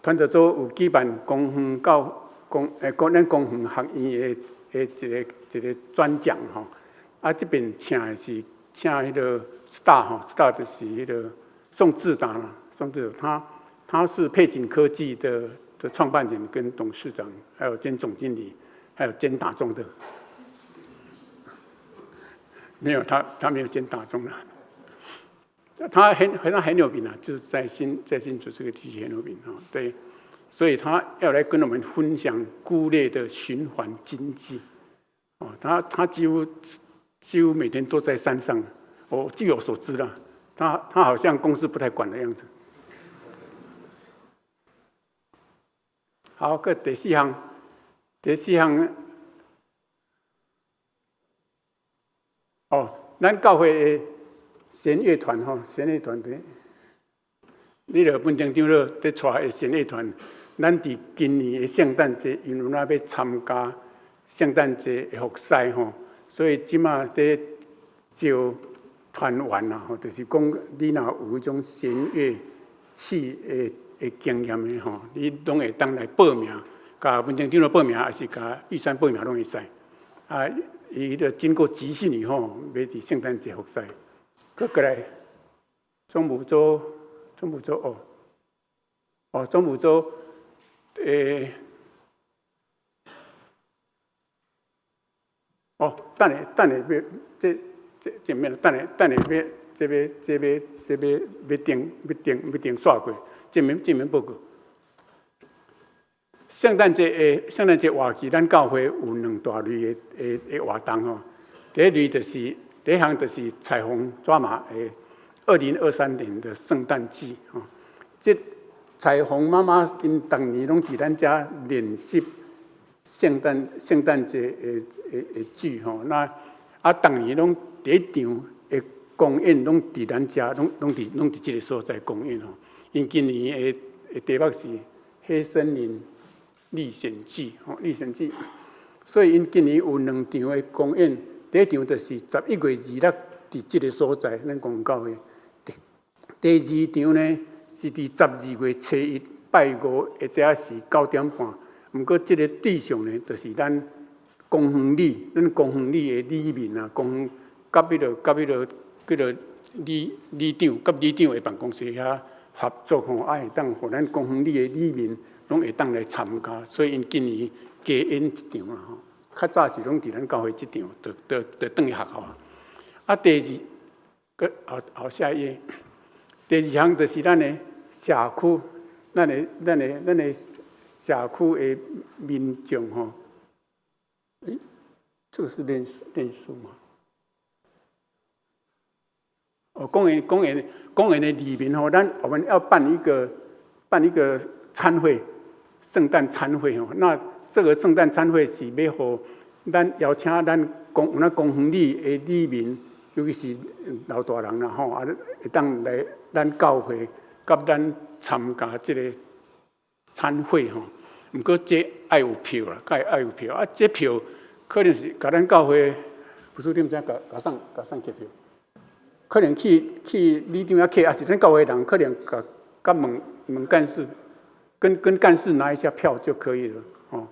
團隊組有舉辦公園教公誒，公咱公園學院的的一個一個專講吼。啊，這邊請的是請彼個 star 吼，star 就是彼個宋志達啦，宋志達他他是配景科技的的創辦人跟董事長，還有兼總經理，還有兼打鐘的。沒有他，他沒有兼打鐘啦。他很很很有名啊，就是在新在新竹這個地區很有名啊。對，所以他要來跟我們分享菇類的循環經濟。哦，他他幾乎幾乎每天都在山上。我據我所知啦，他他好像公司不太管的樣子。好，閣第四項，第四項，哦，咱教會的弦樂團吼，弦樂團的，你著文定長老佇帶的弦樂團，咱佇今年的聖誕節，因為咱欲參加聖誕節的服侍吼，所以這馬佇招團員啊，吼，就是講你若有彼種弦樂器的的經驗的吼，你攏會當來報名，共文定長老報名，抑是共玉山報名攏會使。啊，伊著經過集訓以後，欲佇聖誕節服侍。閣過來，總務組，總務組哦，哦，總務組，欸，哦，等下等下欲這這這免等下等下欲這欲這欲這欲欲定欲定欲定煞過，這免這免報告。聖誕節的聖誕節活期，咱教會有兩大類的的的活動吼。第一類就是第一項就是彩虹抓馬的2023年的聖誕季吼。這彩虹媽媽𪜶逐年攏佇咱遮練習聖誕聖誕節的的的劇吼。那啊，逐年攏第一場的公演攏佇咱遮，攏攏佇攏佇這个所在公演吼。𪜶今年的的題目是《黑森林歷險記》吼，歷險記。所以𪜶今年有兩場的公演，第一場就是11月26佇這个所在，咱公教會。第第二場呢是佇12月初一拜五，或者是9點半。毋過這个對象呢，就是咱公園里，咱公園里的里民啊，公園佮彼个佮彼个叫做里里長，佮里長的辦公室遐合作吼，啊會當予咱公園里的里民攏會當來參加，所以𪜶今年加演一場啦吼。較早是攏佇咱教會這場，就就就轉去學校啊。啊，第二，閣後後下一頁，第二項就是咱的社區，咱的咱的咱的社區的民眾吼。欸，這個是臉書臉書嗎？哦，公園公園公園的里面吼，咱我們要辦一個辦一個餐會，聖誕餐會吼。那這個聖誕餐會是欲予咱邀請咱公咱公園里的里民，尤其是老大人啦吼，啊會當來咱教會佮咱參加這個餐會吼。毋過這愛有票啦，愛愛有票啊！這票可能是共咱教會，不是你毋知共共送共送去票，可能去去里長遐客，抑是咱教會人可能共共問問幹事，跟跟幹事拿一下票就可以了哦。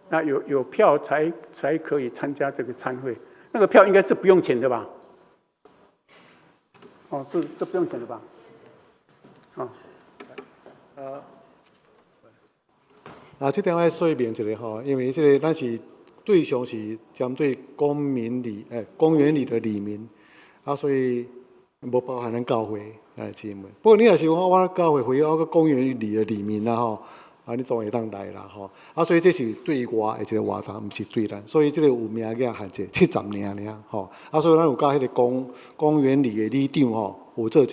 那有有票才才可以參加這個餐會，那個票應該是不用錢的吧？哦，是是不用錢的吧？哦，
啊。啊，這點愛說明一下吼，因為這个咱是對象是針對公民里，欸，公園裡的里民，啊，所以無包含咱教會來姊妹。不過你若是講我教會會友，我公園里的里民啦吼，啊，你當然會當來啦吼。啊，所以這是對外的一個活動，毋是對咱。所以這個有名額限制70爾爾吼。啊，所以咱有佮彼個公園里的里長吼，有做一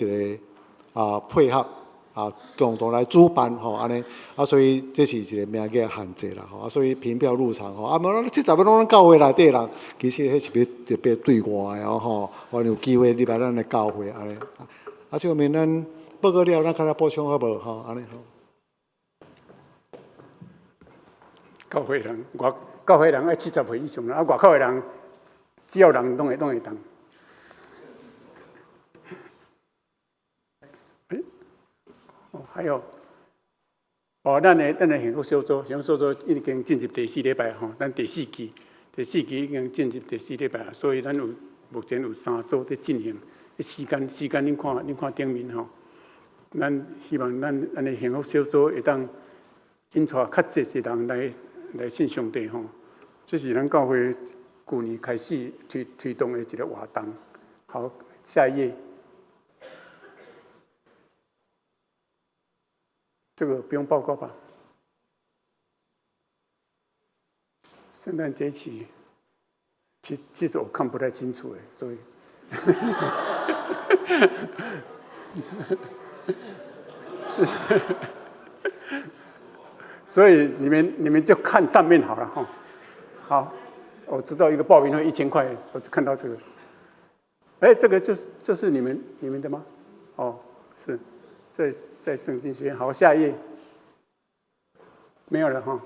個配合啊，共同來主辦吼，按呢。啊，所以這是一個名額限制啦吼。啊，所以憑票入場吼。啊，無70個攏咱教會內底人，其實彼是欲特別對外的哦吼。予𪜶有機會入來咱的教會按呢。啊，這方面咱報告了，咱較來補充好無吼？按呢吼。
教會人，外教會人愛70歲以上啦，啊，外口的人只要人攏會當。欸，哦，還有，哦，咱的幸福小組，幸福小組已經進入第四禮拜吼，咱第四期，第四期已經進入第四禮拜，所以咱有目前有三組佇進行。時間，恁看頂面吼，咱希望咱的幸福小組會當引帶較濟人來信上帝吼。這是咱教會舊年開始推動的一個活動。好，下一頁。這個不用報告吧？聖誕節期，其實我看不太清楚誒，所以，所以你們就看上面好了哈。好，我知道一個報名費1000塊，我就看到這個。哎，這個就是你們的嗎？哦，是。在聖經學院，好，下一頁，沒有了哈。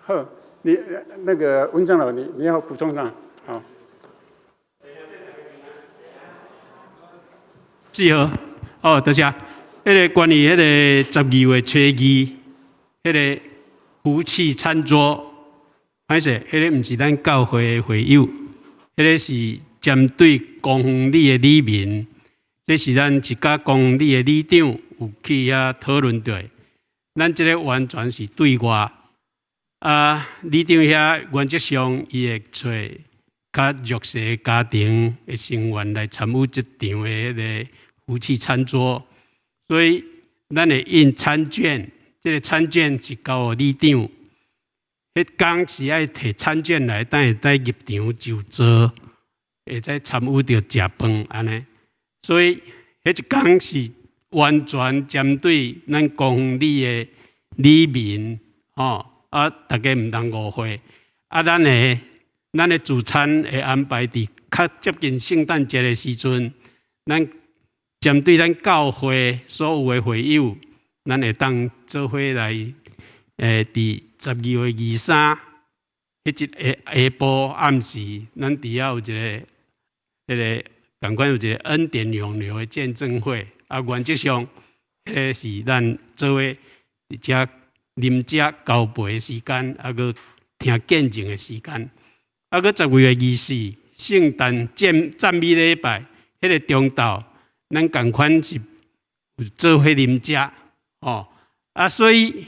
好，你那個文長老，你要補充啥？好。
是好，哦，多謝。彼個關於彼個12月初2，彼個福氣餐桌，歹勢，彼個毋是咱教會的會友，彼個是針對公園里的里民。這是咱一家公園里的里長有去遐討論著的。咱這個完全是對外。啊，里長遐原則上，伊會揣較弱勢家庭的成員來參與這場的彼個福氣餐桌，所以咱會印餐券，這個餐券是交予里長。彼工是愛提餐券來，等會使入場就座，會使參與著食飯按呢。所以，彼一工是完全針對咱公園里的里民，吼啊，大家毋通誤會。啊，咱的聚餐會安排佇較接近聖誕節的時陣，咱針對咱教會所有的會友，咱會當做伙來，佇12月23，彼一下下晡暗時，咱佇遐有一個彼個。仝款有一個恩典湧流的見證會，啊，原則上，彼個是咱做伙佇遮啉食交陪的時間，啊，閣聽見證的時間，啊，閣12月24，聖誕讚美禮拜，彼個中晝，咱仝款是有做伙啉食，吼，啊，所以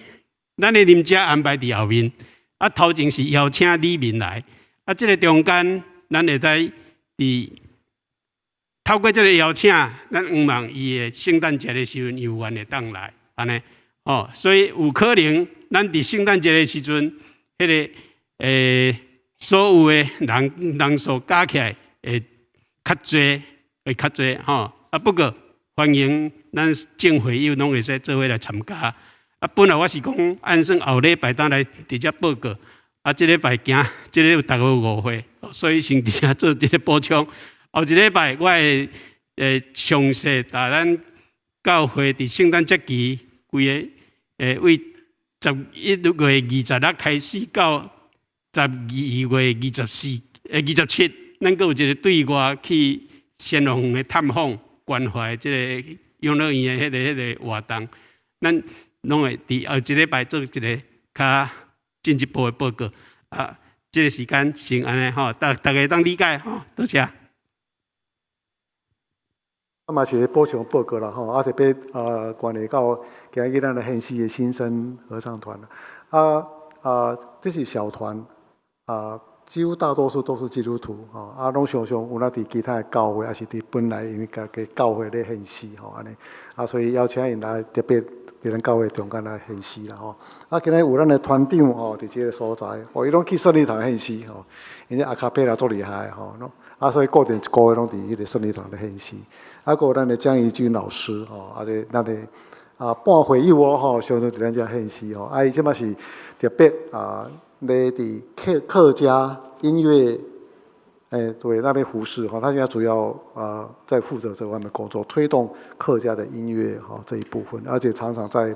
咱的啉食安排佇後面，啊，頭前是邀請里民來，啊，這個中間，咱會使佇透過這個邀請，咱向望伊會聖誕節的時陣有緣會當來，按呢，哦，所以有可能咱佇聖誕節的時陣，彼個所有的人數加起來會較濟，會較濟吼。啊，不過歡迎咱眾會友攏會使做伙來參加。啊，本來我是講按算後禮拜當來佇遮報告，啊，這禮拜驚這個大家有誤會，所以先佇遮做這個補充。後一禮拜，我會詳細帶咱教會佇聖誕節期規个為11月26開始到12月2427，咱閣有一個對外去仙樂園的探訪關懷這個養老院的彼個活動，咱攏會佇後一禮拜做一個較進一步的報告。啊，這個時間先按呢吼，逐家當理解吼，多謝。
啊嘛是補充報告啦吼，啊特別關係到今日咱來獻詩的新生合唱團啊啊，這是小團啊，幾乎大多數都是基督徒吼，啊，攏常常有那佇其他的教會，抑是佇本來𪜶家己教會咧獻詩吼，按呢，啊，所以邀請𪜶來特別佇咱教會中間來獻詩啦吼。啊，今日有咱的團長吼，佇這个所在，哦，伊攏去聖禮堂獻詩吼，𪜶這阿卡貝拉足厲害吼，啊，所以固定一个月攏佇彼个聖禮堂咧獻詩。啊，閣有咱的江怡君老師吼，啊，這咱的啊半會友哦吼，常常佇咱遮獻詩吼，啊，伊這擺是特別啊，咧佇客家音樂，欸，對，那邊服侍哈，他現在主要啊在負責這方面工作，推動客家的音樂哈這一部分，而且常常在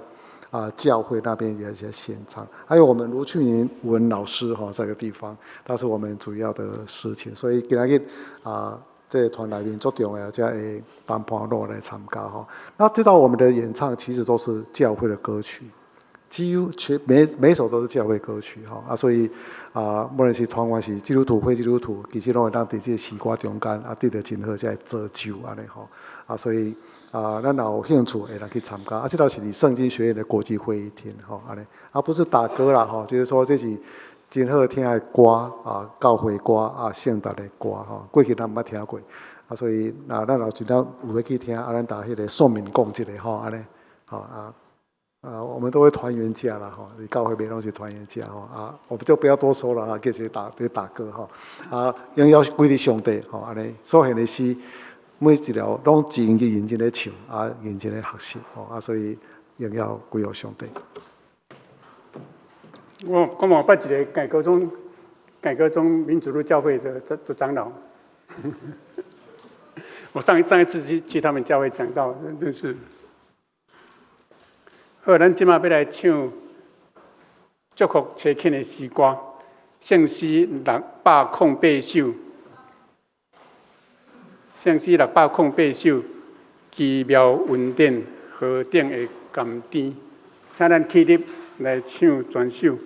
啊教會那邊也在獻唱。還有我們盧慶文老師哈，這個地方，他是我們主要的司琴，所以今仔日啊，這個團內面足重要，這個擔伴攏來參加哈。那這道我們的演唱其實都是教會的歌曲。幾乎全每每首都是教會歌曲吼啊，所以啊，無論是團員是基督徒、非基督徒，其實攏會當佇這個詩歌中間啊，得著真好這个造就按呢吼啊，所以啊，咱若有興趣會來去參加啊，這道是佇聖經學院的國際會議廳吼按呢，啊，不是打歌啦吼，就是說這是真好聽的歌啊，教會歌啊，聖誕的歌吼，過去咱毋捌聽過啊，所以啊，咱若真正有欲去聽啊，咱逐彼个說明講一下吼，按呢吼啊。啊，我們都會團圓價啦，吼，佇教會邊攏是團圓價吼，啊，我們就不要多說了啊，繼續打打歌吼，啊，榮耀歸予上帝吼，按呢，所獻的詩每一條攏真認真咧唱，啊，認真咧學習吼，啊，所以榮耀歸予上帝。
我嘛捌一个改革宗民主路教會的長老，我上上一次去他們教會講道，真是。好，咱這馬欲來唱祝福齊慶的詩歌，聖詩608首，聖詩608首，奇妙恩典何等的甘甜，請咱起立來唱全首。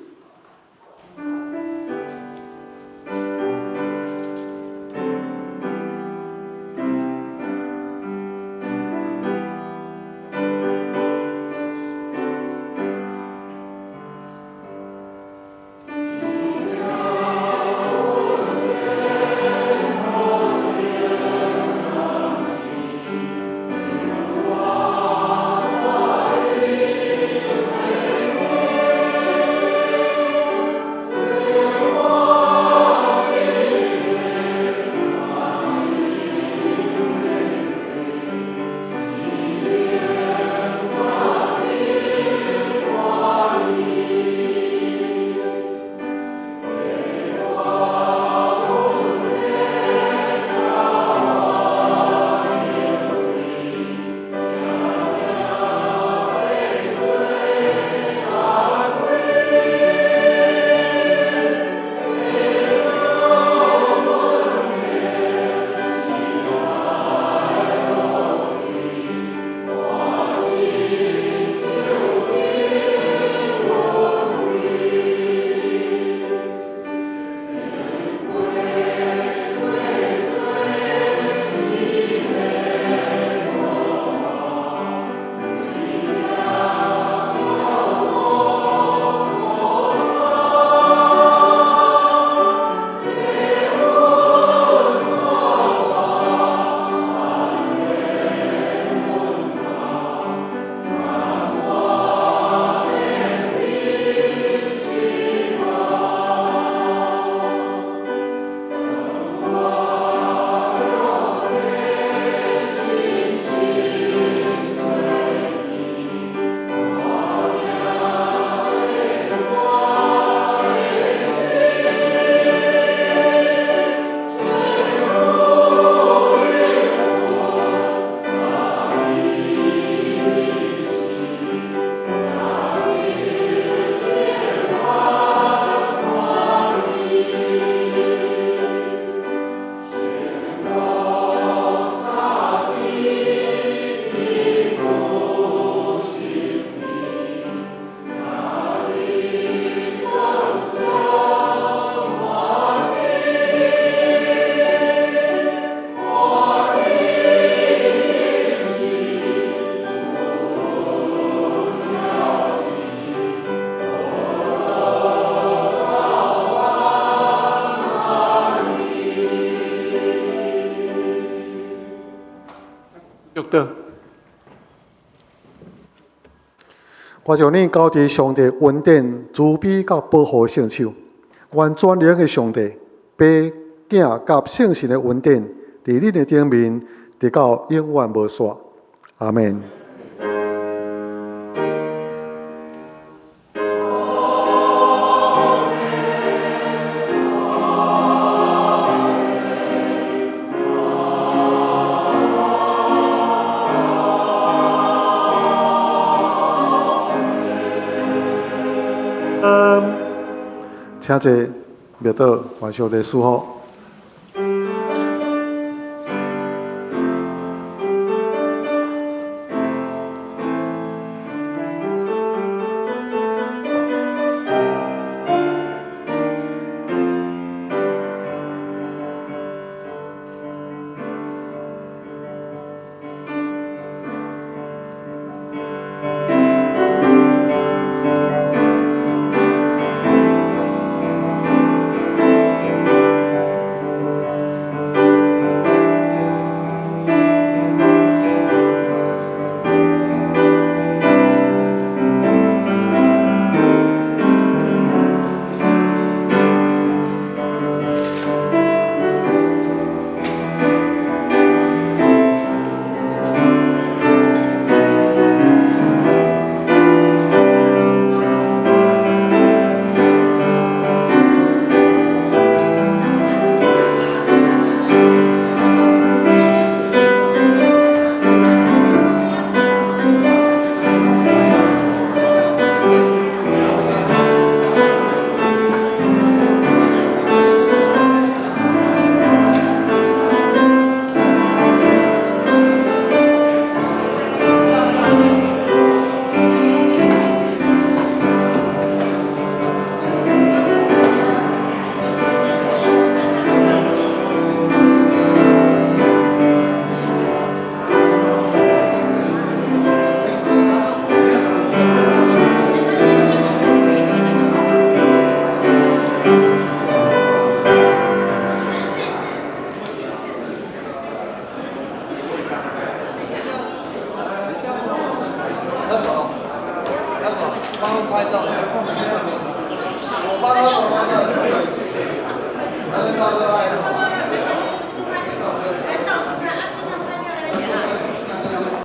我將你交佇上帝恩典、慈悲佮保護的聖手。願全能的上帝、父、囝佮聖神的恩典，佇恁的頂面，直到永遠無煞。阿們。請坐，默禱，願上帝賜福。
要走，要走，幫他拍照。我幫他。